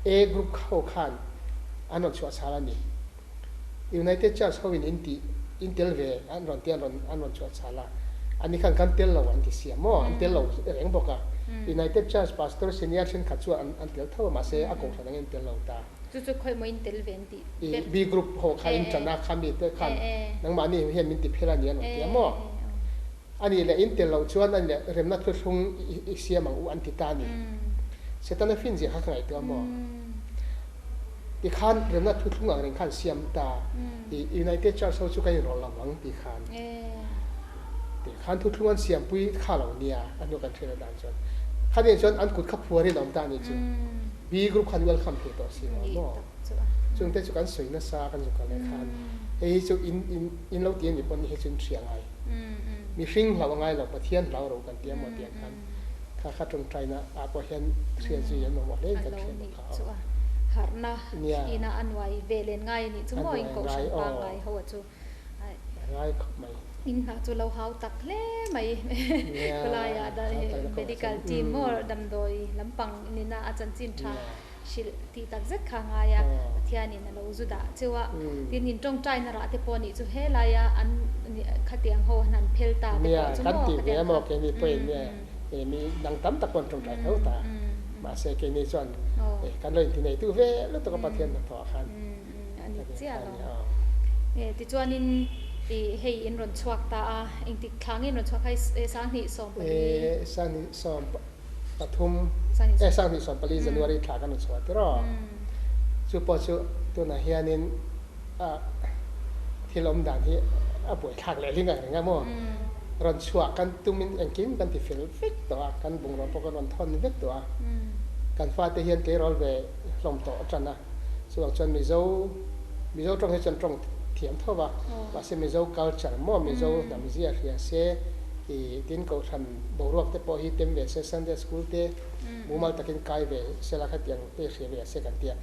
A group ho khan an rawn chhuah chhal a ni. United Church ho in in tih in tel ve an rawn ti an rawn an rawn chhuah chhal a, ani khan kan tel lo an ti sia maw, an tel lo reng bawk a, United Church pastor senior thenkhat chuan an an tel tho a mahse a kohhran angin tel lo ta. Chu chu khawi maw in tel ve an tih ber. B group ho kha in tan a, kha mi te khan nangmahni hian min ti phel a ni an rawn ti a maw? A nih leh in tel loh chuan a nih leh remna thuthlung i siam ang u an ti ta a ni. Setana fin zia kha ka ngaihtuah a maw? Tikhan remna thuthlung ang reng khan siam ta i United Church ho chu kan inrawlh lo ang ti khan. Tikhan thuthlung an siampui kha lo nia a hnu kan hriat dan chuan. Khaniang chuan an kut kha phuarin a awm ta a nih chu. B group khan welcome thei tawh si lo maw? Chung te chu kan sawi nasa kan zuk leh khan hei hi chu in in in lo ti a nih pawh ni hei chu in hria ngai. Mihring hlau a ngai lo Pathian hlau ro kan ti a maw tiang khan kha kha tawngtai na ah pawh hian hria zui an mamawh hle in kan hria bawk kha aw. Harhna ina a nuai ve len ngai a nih chu maw in kohhran pangngai ho a chu. Ngai khawp mai. In hna chu lo hau tak hle mai. Khawlaiah medical team maw damdawi lampang nina a chanchin tha hrilh tih tak zet kha ngai a, Pathianin a lo zu dah cheu a. Tin, in tawngtaina rah te pawh nih chu helaia an khatiang ho an han phel ta te pawh chu maw khatiang kha. Kan ti ve maw keini pawhin mi dang tam tak pawh an tawngtai tho ta. Mahse keini chuan kan lo intineitu ve lutuk a Pathian hnathawh ah khan. A ni chiah lo. Tichuanin hei in rawn chhuak ta a, engtik thla nge in rawn chhuak kha hei 2014? 2013, 2014 January thla kan rawn chhuah tir aw. Chu pawh chu tunah hianin thil awm dan hi a buaithlak leh hling ang reng a maw. Rawn chhuah kan tumin engkim kan ti fel vek tawh a, kan bungraw pawh kan rawn thawn vek tawh a. Kan fate hian tleirawl ve hlawm tawh a tan a. Chuvang chuan Mizo, Mizo tawng hi chuan tawng thiam tho va, mahse Mizo culture maw, Mizo hnam zia hria se, ih tin kohhran boruak te pawh hi tem ve se, Sunday school te mumal takin kai ve sela khatiang te hria ve se kan ti a.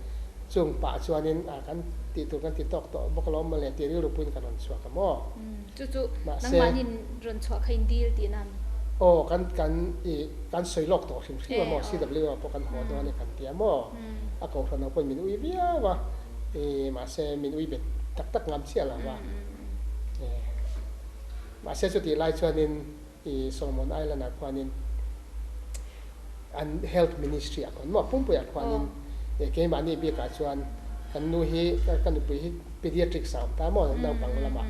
Chung pah chuanin ah kan tih tur kan ti tawk tawh bawk alawm mawle tih rilru puiin kan rawn chhuak a maw. Chu chu nangmahnin rawn chhuah kha in dil tih nan. Aw kan kan ih kan sawi lawk tawh hrim hrim a maw, CW ah pawh kan haw dawn e kan ti a maw. A kohhran ho pawhin min ui viau a, ih mahse min ui bet tak tak ngam chiah lo va. Mahse chutih lai chuanin i Solomon Island ah khuanin an Health Ministry ah khuan maw pumpui ah khuanin keimahni bikah chuan kan nu hi ka nupui hi Pediatrics ah a awm ta maw naupang lamah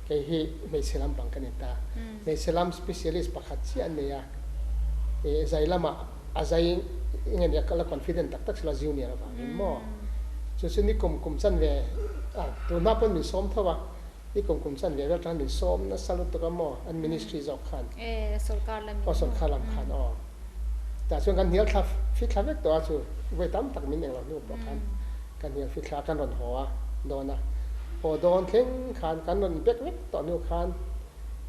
kei hi hmeichhe lampang ka ni ta. Hmeichhe lam specialist pakhat chiah an nei a, zai lamah a zai nge nia ka la confident tak tak silo junior avangin maw chu chu ni kum kum chanve a tunah pawn min sawm tho a. I kum kum chan ve vel tan min sawm nasa lutuk a maw an ministry zawk khan. E sorkar lam in maw. Aw sorkar lam khan aw. Tah chuan kan hnial thla fit thla vek tawh a chu vawi tam tak min englo hnu pawh khan kan hnial fit thla kan rawn haw a dawn a. Haw dawn thleng khan kan rawn bek vek tawh hnu khan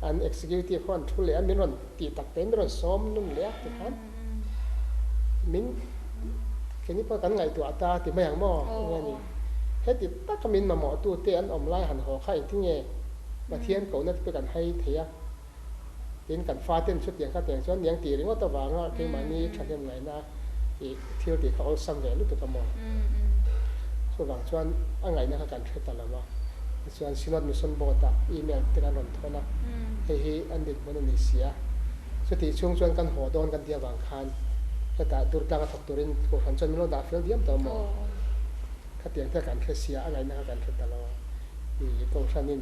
an executive ho an thu leh a min rawn tih tak te min rawn sawm nun leh a tikhan min keini pawh kan ngaihtuah ta ti mai ang maw enge ni heti taka min mamawh tu te an awm lai han haw kha engtin nge Pathian kohna te pawh kan hai thei a tin kan fa ten chutiang kha tiang chuan niang tih ringawt avanga keimahni thahnem ngaihna ih thil tih kha awlsam ve lutuk a maw chuvang chuan a ngaihna kha kan hre ta lo a tichuan Synod Mission Board ah email te kan rawn thawn a hei hi an dinhmun a ni si a. Chutih chhung chuan kan haw dawn kan tih avang khan hetah Durtlang a thawk turin Kohhran chuan min lo dah fel diam tawh maw? Khatiang te kan hre sia, a ngaihna kha kan hre ta lo a. I Kohhranin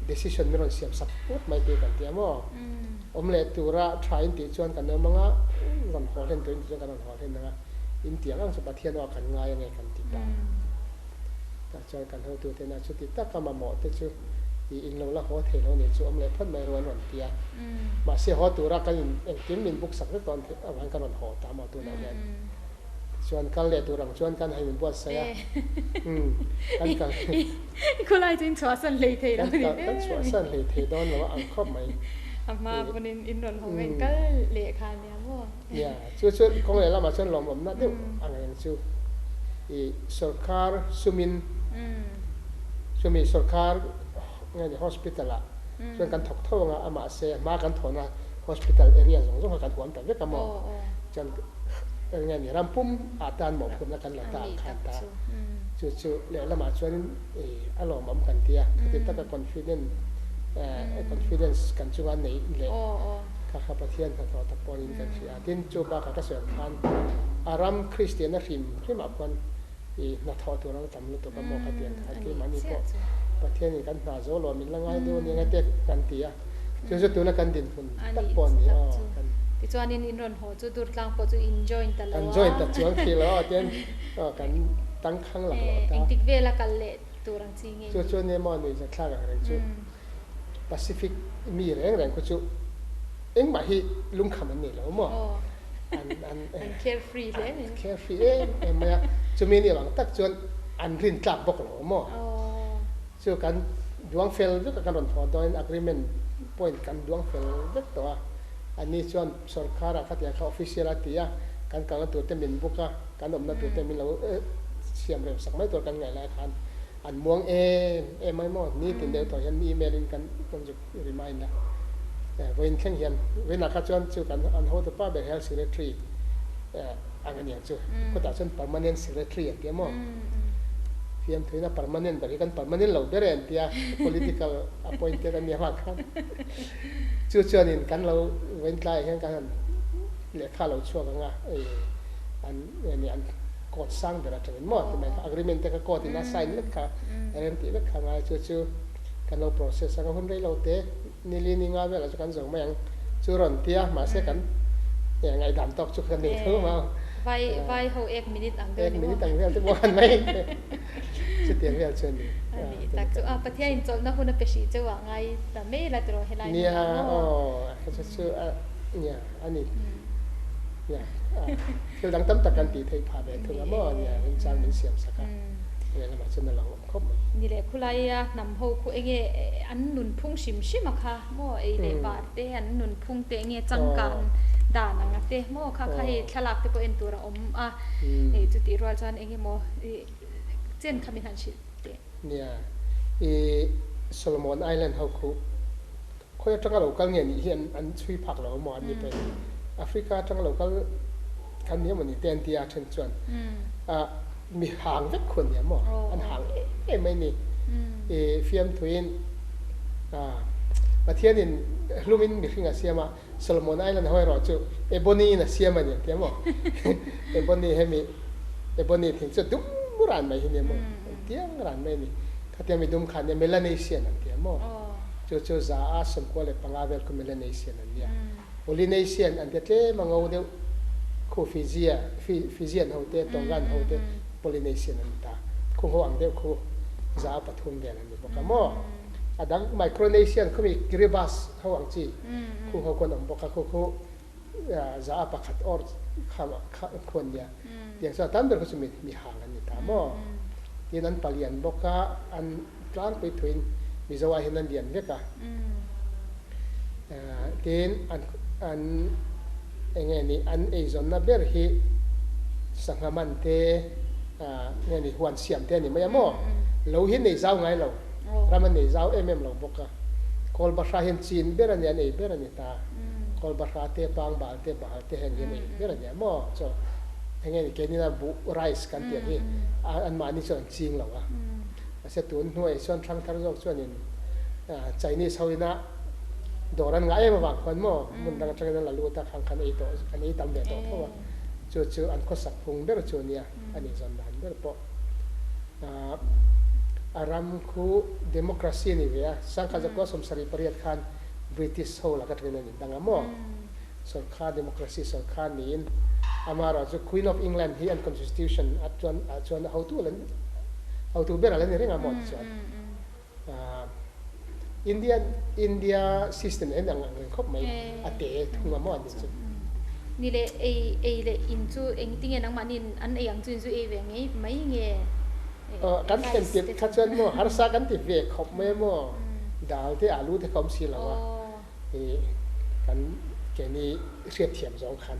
decision min rawn siam sak put mai tih kan ti a maw? Awm leh tura tha in tih chuan kan awm ang a, rawn haw hlen turin tih chuan kan rawn haw hlen ang a, in tiang ang chu Pathian aw kan ngai ange kan ti ta. Tah chuan kan hotute na chuti taka mamawh te chu i in lo la haw thei lo nih chu awm leh phawt mai ru an rawn ti a. Mahse haw tura kan in engkim min book sak vek tawh avangin kan rawn haw ta maw tunah hian. Tichuan kal leh tur ang chuan kan han inbuatsaih a. Umm kan kal. Khulai chu in chhuahsan hlei thei lo ni. Kan chhuahsan hlei thei dawn lo a ang khawp mai. A hma pawn in rawn haw in kal leh kha nia maw. Nia, chu chu kawng leh lamah chuan lawmawmna deuh ang reng chu i sorkar sumin chumi sorkar nge ni hospital ah chuan kan thawk tho anga a mahse hma kan thawhna hospital area zawng zawng kha kan huam ta vek a maw chuan nge ni ram pum ah tan mawhphurhna kan la ta ang khan ta chu chu lehlamah chuanin i a lawmawm kan ti a khati taka confident confidence kan chunga nei leh Kha kha Pathian hnathawh tak pawhin kan hria. Tin, chu bakah ka sawi ang khan a ram Kristianna hrim hrimah khuan i hnathawh tur a la tam lutuk a maw kha tiang khan keimahni pawh Pathianin kan hna zo lo min la ngai deuh a ni ang e te kan ti a. Chu chu tuna kan dinhmun tak pawh a ni aw. Tichuanin in rawn haw chu Durtlang pawh chu in join ta lo a. Kan join ta chuang khi lo aw tian kan tangkhang laklawh ta. Engtik vela kal leh tur ang chi nge ni? Chu chu nia maw nuihza thlak ang reng chu. Pacific mi reng reng khu chu engmah hi lungkham an nei lo maw? An an an carefree hle mai. An carefree em em mai a, chumi nih avang tak chuan an rin tlak bawk lo maw? Chu kan duang fel vek a kan rawn haw dawn agreement point kan duang fel vek tawh a, ani chuan sorkar ah khatiang kha official a ti a, kan kalna tur te min book a, kan awmna tur te min lo siam rem sak mai tur kan ngaih lai khan An muang em em mai maw? Nitin deuh tawh hian email in kan rawn zuk remind a. Vawiin thleng hian vawiinah kha chuan chu kan an hotu pa ber Health Secretary ang a niang chu. Khutah chuan Permanent Secretary an tia maw? Fiamthuin a permanent ber hi kan permanent lo ber e an tia, political appointed a nia vang khan. Chu chuanin kan lo vawiin tlaiah hian kan han lehkha lo chhuak ang a, an an court sang ber atangin maw ti mai kha agreement te kha court in a sign vek kha rem tih vek kha ngai chu chu kan lo process anga hun rei lo te nili ni nga velah chu kan zo mai ang chu rawn ti a mahse kan ngaihdan tawk chu kan nei tho ma vai vai ho ek minute ang deuh ni maw ek minute ang vel te pawh kan mai chutiang vel chu ani ani tak chu a Pathian in chawlhna hun a pe hrih cheu ah ngai ta mai la tiraw helai nia aw chu chu nia ani Nia, thil dang tam tak kan tih theih phah ve thung a maw? Nia, remchang min siam sak a, lehlamah chuan a lo awm khawp mai. Ni leh khulaia hnam ho khu enge an nunphung hrim hrim a kha maw? Ei leh bar te, an nunphung te enge changkan dan ang a te maw? Kha kha hei thlalak te pawh en tur a awm a, hei chutih rual chuan enge maw chen kha min han hrilh teh. Nia, i Solomon Island ho khu Khawi atanga lo kal nge nih hi an chhui phak lo emaw an ni pawhin Africa atanga lo kal kan ni emaw ni te an ti a then chuan mi hang vek khu an ni a maw an hang em em mai ni i fiamthuin Pathianin hlumin mihring a siam a, Solomon Island ho erawh chu ebony in a siam a ni tia maw? Ebony hemi ebony thing chu dum ran mai hi nia maw? An tiang ran mai a ni. Khatiang mi dum kha nia Melanesian an tia maw? Chu chu za a 95 vel khu Melanesian an nia. Polynesian an tia tlem a ngo deuh khu Fiji-a Fijian ho te Tongan ho te Polynesian an ni ta. Khu ho ang deuh khu za a pathum vel an ni bawk a maw? A dang Micronesian khumi Kiribati ho ang chi khu ho khawn awm bawk a, khu khu za a pakhat awr kha khu an nia. Tiang chuan a tam ber khu chu mi hang an ni ta maw? Tin an palian bawk a, an tlangpui thuin Mizo ah hian an lian vek a. Tin an an eng nge ni an eizawnna ber hi sangha man te nge ni huan siam te a ni mai a maw? Lo hi nei zau ngai lo. Ram an nei zau em em lo bawk a. Kawl bahra hian chin ber a ni, an ei ber a ni ta. Kawl bahra te, pangbal te, bahal te heng hi an ei ber a ni a maw? Chaw eng nge ni keini buh, rice, kan tih ang hi anmahni chuan an ching lo a. Mahse tun hnuaiah chuan thangthar zawk chuanin Chinese ho ina dawr an ngah em avang khuan maw hmun dang atangin an la lut a, khang khan ei tawh an ei tam ve tawh tho a. Chu chu an khawsak phung ber chu a nia, a nih zawn dan ber pawh. A ram khu democracy a ni ve a, sangkhat zakua 78 khan British ho lak atangin a ni dang a maw? Sorkar democracy sorkar niin amaherawh chu Queen of England hi an constitution ah chuan ah chuan a hotu la hotu ber a la ni reng a maw tichuan India India system nen ang ang reng khawp mai a te thung a maw an ni chu. Ni leh ei ei leh in chu engtinge nangmahni an ei ang chu in zu ei ve ngei mai nge Kan thlen tirh kha chuan maw harsa kan ti ve khawp mai a maw dal te alu te kha awm si lo a. I kan keini hriatthiam zawng khan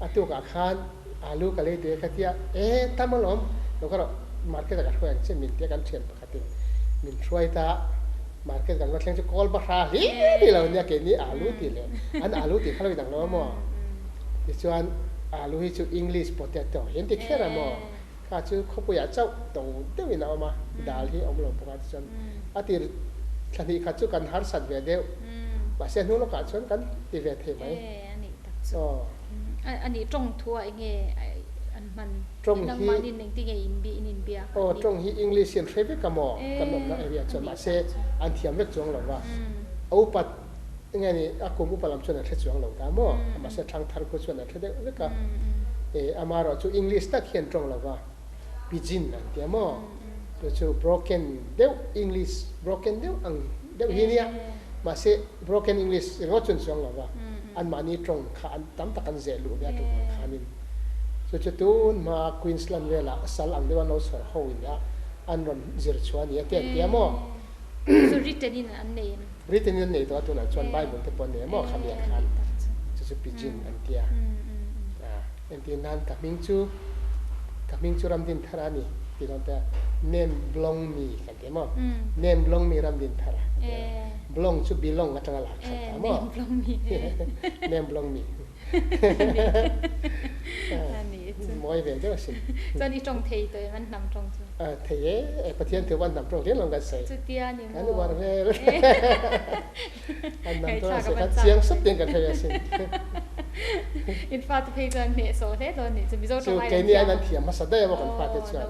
a tukah khan alu ka lei duai ka tia e tam alawm lo ka rawh market ah ka hruai ang che min tia kan thian pakhatin min hruai ta market kan va thleng chu kawl bahra hlir ni lo nia keini alu tih leh an alu tih kha lo inang lo a maw tichuan alu hi chu english potato hi an ti kher a maw kha chu khawpuiah chauh to deuhin a awm a, dal hi a awm lo bawk a tichuan a tir thla hnih khat chu kan harsat ve deuh mahse hnu lawkah chuan kan ti ve thei mai. E a nih tak chu. A nih tawng thu ah enge an hman? Tawng hi nangmahni engti nge in bi in inbiak an nih? Aw tawng hi English hi an hre vek a maw kan awmna area chuan mahse an thiam vek chuang lo va, a upat Enge ni, a kum upa lam chuan an hre chuang lo ta maw? Mahse thangthar khu chuan an hre deuh vek a. E, amaherawh chu English tak hian tawng lo va, Pidgin an ti a maw? Chu chu broken deuh English, broken deuh ang deuh hi nia. Mahse broken English ringawt chuan chuang lo va, anmahni tawng kha an tam tak an zeh luh ve a tum ang khanin. Chu chu tun hma Queensland velah sal ang deuh an lo chhawr ho in a, an rawn zir chhuah a ni a ti an ti a maw? Chu chu written in an nei em? Written in an nei tawh a tunah chuan Bible te pawh an nei a maw khami ah khan chu chu Pidgin an tia entir nan ka hming chu ka hming chu Ramdinthara a ni tih dawn te a name belong me kan ti a maw name belong me Ramdinthara kan ti a belong chu belong atanga lak khat ta maw name belong me. Mawi ve deuh asin. Chuan i tawng thei tawh em an hnam tawng chu? Thei e, Pathian thu an hnam tawng hliam lo kan sawi. Chutia ni maw? Kan uar vel. An hnam tawng an sawi khan chiang sup ten kan hre asin. In fate phei chuan hnehsawh hle dawn nih chu Mizo tawng ai an thiam. Chu keini aiin an thiam hmasa daih a maw kan fate chuan.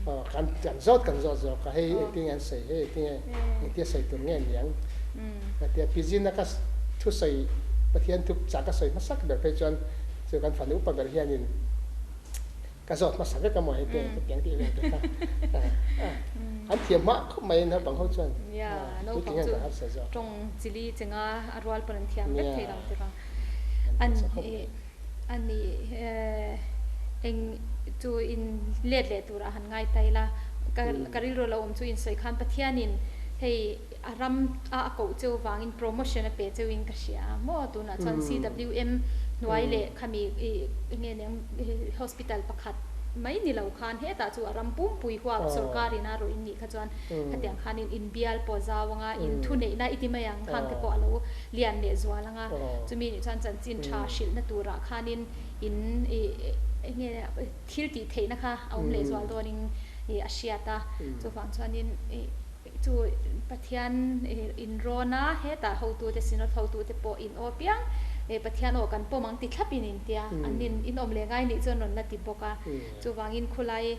Aw kan zawt kan zawt zawk a hei engtin nge an sawi hei engtin nge engtia sawi tur nge niang. Tia Pidgin a ka thusawi Pathian thu chah ka sawi hmasak ber phei chuan chu kan fanu upa ber hianin ka zawt hmasa vek a maw hei te hetiang tih vel te kha an thiam hmah khawp mai naupang ho chuan naupang chu tawng chili chenga a rual pawn an thiam vek thei lo te kha an ani eng chu in let leh turah han ngai ta ila ka rilru lo awm chu in sawi khan Pathianin hei A ram a a koh cheu vangin promotion a pe cheu in ka hria a maw tunah chuan CWM hnuai leh khami i nge niang hospital pakhat mai ni lo khan hetah chu a ram pumpui huap sorkar in a rawh in nih kha chuan khatiang khan in inbial pawh zau anga in thuneihna i ti mai ang khang te pawh a lo lian leh zual anga chumi nih chuan chanchin tha hrilhna turah khanin in i nge thil tih theihna kha a awm leh zual dawnin i a hriat a chuvang chuanin i. Chu Pathian in rawn a, hetah hotute Synod hotute pawh in aw piang Pathian aw kan pawm ang ti thlap in in tia, an in in awm leh ngai nih chuan rawn la ti bawk a. Chuvangin khulai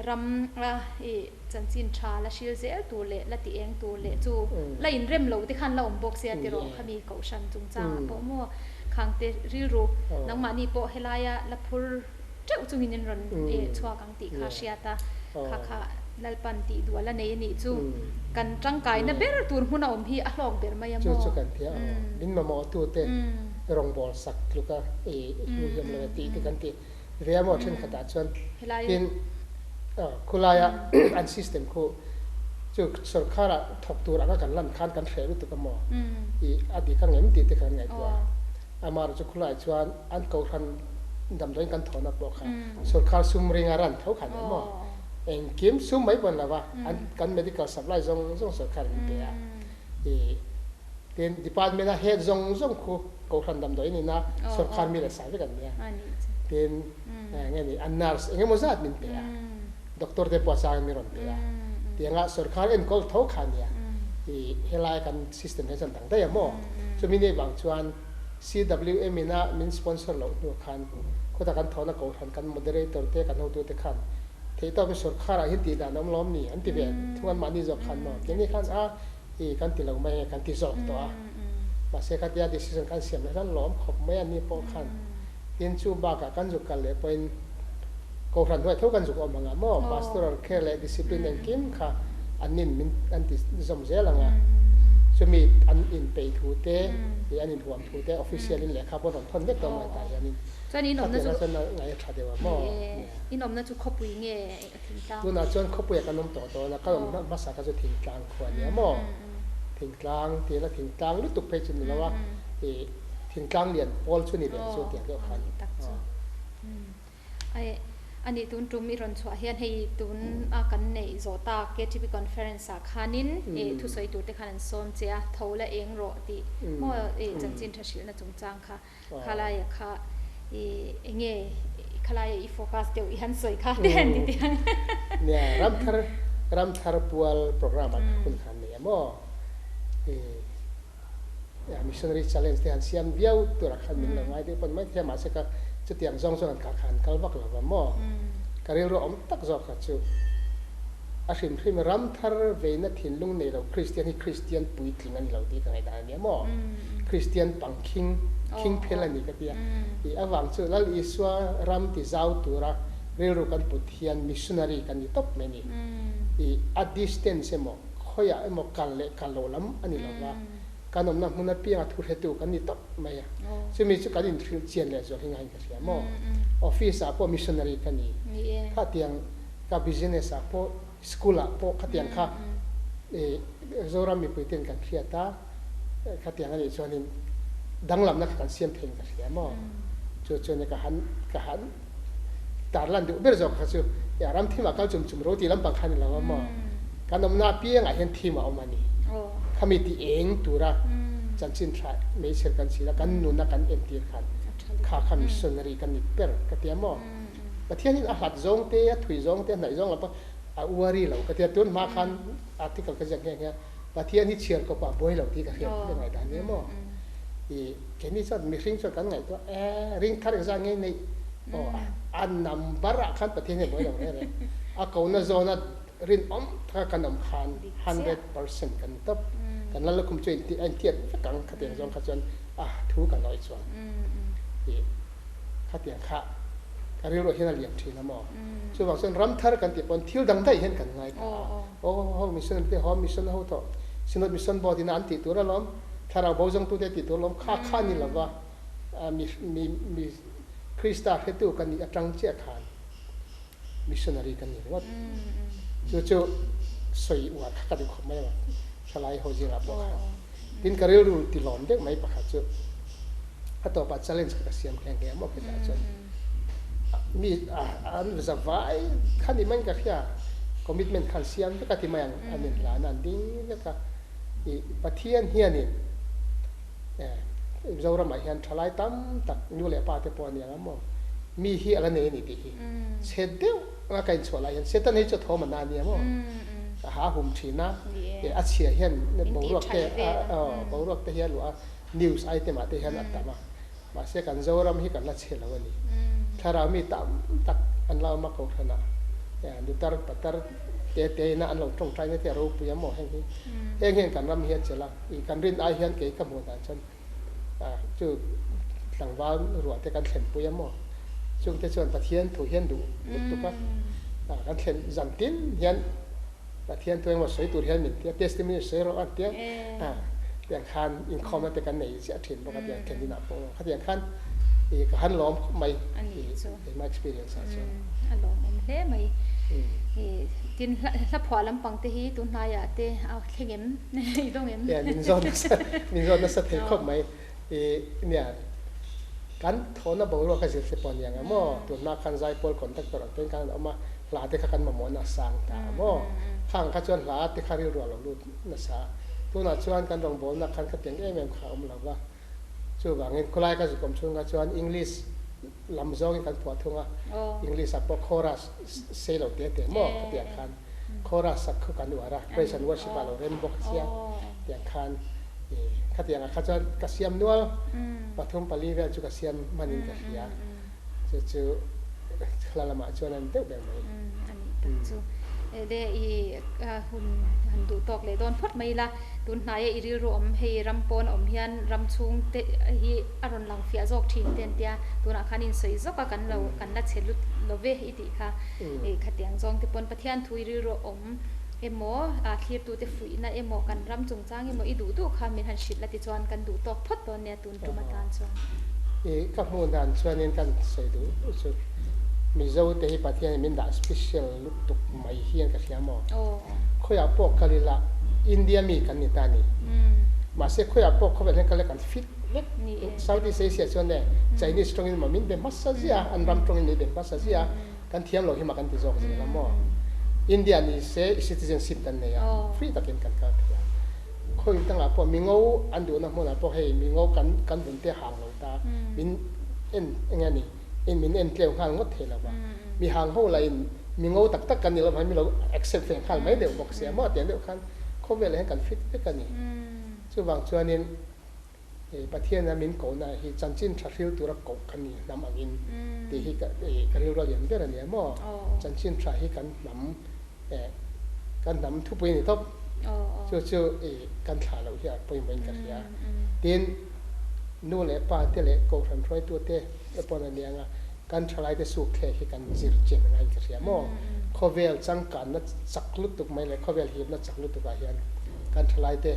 ram a chanchin tha la hril zel tur leh la ti eng tur leh chu la in rem lo te khan la awm bawk sia tiraw khami kohhran chungchangah pawh maw khangte rilru nangmahni pawh helaia la phur teuh chungin in rawn chhuak ang tih kha hriat a, kha kha Lalpan tih duh a la nei a nih chu kan tangkaina ber tur hmun a awm hi a hlawk ber mai a maw? Chu chu kan tia aw. Min mamawh tute rawngbâwl sak tluk a hnu hiam lo e tih te kan ti ve a maw thenkhatah chuan tin khulaia an system khu chu sorkharah thawk tur anga kan lan khan kan hreh lutuk a maw i a dik angem tih te kha kan ngaihtuah a. Amaherawhchu khulaiah chuan an kohhran damdawiin kan thawhna pawh kha sorkar sum ringa ran tho kha ni maw? Engkim sum mai pawn lova an kan medical supply zawng zawng sorkar in pe a. I tin department a head zawng zawng khu kohhran damdawiin ina sorkar mi leh sa vek an nia. Tin nge ni an nurse engemaw zat min pe a, doctor te pawh a changin min rawn pe a. Tianga sorkar enkawl tho kha nia. I helai kan system hian chuan dang daih a maw? Chumi ni vang chuan CWM in a min sponsor loh hnu khan khawta kan thawhna kohhran kan moderator te kan hotu te khan theihtawpin sorkar ah hian tih dan a awm lawm ni an ti ve thung an mahni zawk khan maw keini khan a i kan ti lo mai nge kan ti zawk tawh a mahse khatia decision khan siam leh khan lawm khawp mai a ni pawh khan tin chu bakah kan zuk kal leh pawhin kohhran hnuai tho kan zuk awm ang a maw pastoral care leh discipline engkim kha an nin min an ti zawm zel ang a chumi an inpeih thu te ih an inhuam thu te official in lehkha pawh an rawn thawn vek tawh mai tah hianin Chuan in awmna chu khatiang chuan ngaih a tha deuh a maw in awmna chu khawpui nge thingtlang tunah chuan khawpuiah kan awm tawh dawn a ka awm hmasa kha chu thingtlang khua a nia maw thingtlang tih la thingtlang lutuk phei chu ni lo a ih thingtlang lian pawl chu ni ve chu tiang deuh khan. Aih, a nih tun tum i rawn chhuah hian hei tun a kan neih zawh tak KTP conference ah khanin ih thusawi tur te khan an sawm che a, tho la eng rawh tih maw ih chanchin tha hrilhna chungchang kha khalaia kha ih enge khalaia i focus deuh i han sawi kha te han ti tiang. Nia, Ramthar Ramthar pual programme ah hun khan nei a maw ih. Missionary challenge te han siam viau turah khan min lo ngai deuh pawn mai thei a, mahse ka chutiang zawng zawng an kah kha an kal vak lo va maw? Ka rilru awm tak zawk kha chu a hrim hrim ram thar veina thinlung nei lo Kristian hi Kristian puitling a ni lo tih ka ngaihdan a nia maw? Kristian pang khing khing phel a ni ka ti a, ih avang chu Lal Isua ram ti zau tura rilru kan put hian missionary kan ni tawp mai a ni. Ih a distance emaw Khawiah emaw kal leh kal loh lam a ni lo va, kan awmna hmun apianga thu hretu kan ni tawp mai a. Chumi chu kan inhrilh chian leh zual hi ngaiin ka hria maw? Office ah pawh missionary ka ni. Khatiang ka business ah pawh, school ah pawh khatiang kha Zoram mipui ten kan hriat a, khatiang a nih chuanin danglamna kha kan siam theiin ka hria maw? Chu chuan ka han ka han Tarlan duh ber zawk kha chu ram thim ah kal chum chum ro tih lampang kha a ni lo a maw? Kan awmna apiangah hian thim a awm a ni. Khami ti eng tura chanchin tha hmeichher kan chhil a, kan nuna kan entir khan kha kha missionary kan ni ber ka ti a maw? Pathian hian a hlat zawng te, a thui zawng te, a hnaih zawng lo pawh a uari lo ka ti a. Tun hma khan article ka ziak nghe nghe a, Pathian hi chhiar kawpah buai lo tih ka hriat ka ngaihdan a ni a maw? I keini chuan mihring chuan kan ngaihtuah e ring thar engzah nge neih aw a number ah khan Pathian hi a buai lo reng reng a kona zawna rinawm taka kan awm khan 100% kan ni tawp kan lal lukhum chu a intiat vek ang khatiang zawng kha chuan a thu kan awih chuan i khatiang kha ka rilruah hian a lian thin a maw chuvang chuan ram thar kan tih pawn thil dang daih hian kan ngai ta a aw ho mission te ho mission ho tawh synod mission board ina an tih tur alawm. Thlarau bo zawngtute tih tur lawm kha kha ni lova mi mi mi Krista hretu ka nih atang chiah khan missionary ka ni ringawt. Chu chu sawi uar kha ka duh khawp mai a, thalai ho zingah pawh khan. Tin ka rilru ti lawm deuh mai pakhat chu a tawpah challenge kha ka siam nghe nghe maw khitah chuan mi an zavai kha ni mai in ka hria commitment khan siam vek a ti mai ang an inhlan a an ding vek a. I Pathian hianin Mizoramah hian thalai tam tak nu leh pa te pawh a ni ang a maw? Mi hi a la nei a ni tih hi chhe deuh anga ka inchhuah lai hian Satan hi chu a thawm a na a nia maw? a ha hum thin a, a chhia hian boruak te boruak te hi a luah a, news item ah te hian a tam a, mahse kan Zoram hi kan la chhe lo a ni. Thlarau mi tam tak an la awm a kohhran ah nutar patar te te ina an lo tawngtai na te a ropui a maw heng hi heng hian kan ram hi a chelh a, ih kan rin ai hian kei ka hmuh dan chuan chu tlangval ruah te kan thlenpui a maw chungte chuan Pathian thu hian duh lutuk a, kan thlen zan tin hian Pathian thu engemaw sawi tur hian min tia testimony sawi rawh an tia tiang khan inkhawmna te kan nei ziah thin bawk a tiang thlen inah pawh khatiang khan ih ka han lawm khawp mai ih my experience ah chuan. A lawmawm hle mai. Tin hla phuah lampang te hi tunhnaiah te a thleng em? I dawng em? Ia min zawn nasa min zawn nasa thei khawp mai. Ih nia kan thawhna boruak a zir te pawh aniang a maw tunhma khan zaipawl conductor ang ten khan an awm a hla te kha kan mamawhna a sang ta a maw khang kha chuan hla te kha rilru a lo lut nasa a tunah chuan kan rawngbawlna khan khatiang em em kha a awm lo va chuvangin khawlai ka zuk awm chhung kha chuan English lam zawngin kan phuah thung a English ah pawh chorus sei lo te te maw khatiang khan Chorus sak khu kan uar a, praise and worship ah lo rem bawk sia tiang khan khatiang ah kha chuan ka siam nual pathum pali vel chu ka siam hmanin ka hria chu chu hla lamah chuan a ni deuh ber mai. A nih tak chu. Le i hun han duh tawk leh dawn phawt mai ila, tun hnaia i rilru awm hei ram pawn awm hian ram chhung te hi a rawn lang fiah zawk thin te an tia, tunah khan insawi zawk a kan lo kan la che lut lo ve i tih kha. Hei khatiang zawng te pawn Pathian thu i rilru awm emaw, thlirtute fuihna emaw, kan ram chungchang emaw i duh duh kha min han hrilh la tichuan kan duh tawk phawt dawn nia tun tum atan chuan. I ka hmuh dan chuanin kan sawi duh duh chu Mizo te hi Pathian in min dah special lutuk mai hian ka hria maw? Khawiah pawh kal ila India mi kan ni ta ni. Mahse khawiah pawh khawvel hian kal ila kan fit vek. Southeast Asia chuan e Chinese tawngin maw min be hmasa ziah a, an ram tawngin min be hmasa ziah a. Kan thiam lo hi mah kan ti zawk zel a maw? India ni se citizenship kan nei a, free takin kan kal thei a. Khawi dangah pawh mingo an duhna hmunah pawh hei mingo kan kan vun te hang lo ta, min en eng nge ni in min en tleu nghal ngawt thei lo va. Mi hang ho lah in mingo tak tak kan ni lo vang min lo accept ve nghal mai deuh bawk sia maw tiang deuh khan khawvelah hian kan fit vek a ni. Chuvang chuanin. Pathiana min kohna hi chanchin tha hril tura koh ka ni hnam angin tih hi ka rilru a lian ber a nia maw? Chanchin tha hi kan hnam kan hnam thupui a ni tawp. Chu chu kan thlah loh hi a pawimawhin ka hria. Tin, nu leh pa te leh kohhran hruaitute pawn a nia anga kan thalaite suk thlek hi kan zir chin angaiin ka hria maw? Khawvel changkanna chak lutuk mai leh khawvel hipna chak lutukah hian kan thalaite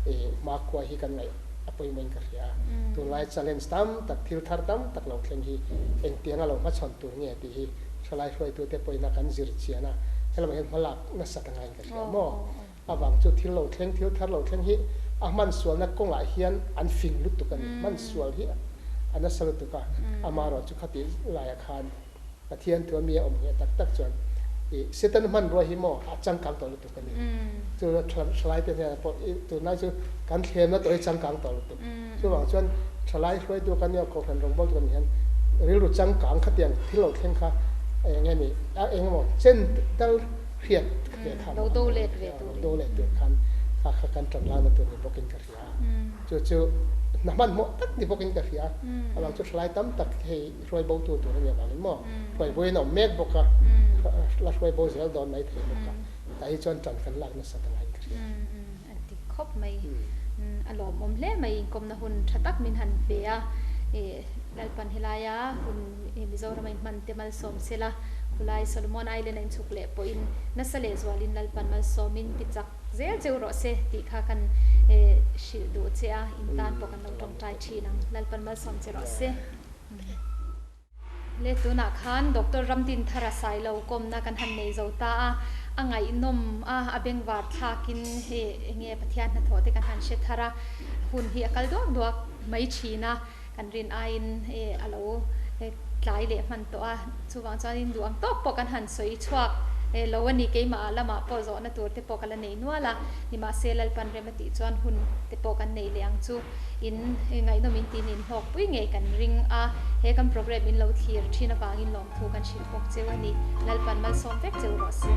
hmakhua hi kan ngaih a pawimawhin ka hria a. Tunlai challenge tam tak, thil thar tam tak lo thleng hi engtianga lo hmachhawn tur nge tih hi thalai hruaitute pawhin a kan zir chian a, helamah hian hmalak nasat angaiin ka hria maw? Avang chu thil lo thleng, thil thar lo thleng hi a hman sualna kawngah hian an fing lutuk a ni. Hman sual hi a nasa lutuk a, amaherawh chu khati laiah khan Pathian thu a mi a awm ngheh tak tak chuan i Satan hmanrua hi maw a changkang tawh lutuk a ni. Chu thalai te hnenah pawh i tunlai chu kan thlemna tawh hi changkang tawh lutuk. Chuvang chuan thalai hruaitu kan nia kohhran rawngbawltu kan nih hian rilru changkang khatiang thil lo thleng kha eng nge ni a eng emaw chen tal hriat ve khan lo do let ve tur lo do let tur khan kha kha kan tan lakna tur ni bawkin ka hria chu chu hna hmanhmawh tak ni bawkin ka hria avang chu thalai tam tak hei hruai bo tu tur a nih avangin maw hruai bo in a awm mek bawk a la hruai bo zel dawn mai thei bawk a tah hi chuan tan kan lak nasa ta ngaiin ka hria. A ti khawp mai a lawmawm hle mai inkawmna hun tha tak min han pe a Lalpan helaia hun Mizoram a inhman te malsawm sela khulai Solomon Island a inchhuk leh pawhin nasa leh zualin Lalpan malsawmin ti chak zel cheu rawh se tih kha kan hrilh duh che a, in tan pawh kan lo tawngtai thin ang. Lalpan malsawm che rawh se. Le tunah khan Doctor Ramdin Thara Sailo kawmna kan han nei zo ta a, a ngaihnawm a, a bengvar thlakin hei enge Pathian hnathawh te kan han hre thar a, hun hi a kal duak duak mai thin a. Kan rin aiin a lo tlai leh hman tawh a, chuvang chuanin duh ang tawk pawh kan han sawi chhuak lo a ni. Keimah lamah pawh zawhna tur te pawh ka la nei nual a, nimahse Lalpan rem a tih chuan hun te pawh kan nei leh ang chu. In ngaihnawm in tin in hlawk pui ngei kan ring a, he kan programme in lo thlir thin avangin lawmthu kan hrilh bawk cheu a ni. Lalpan malsawm vek cheu rawh se.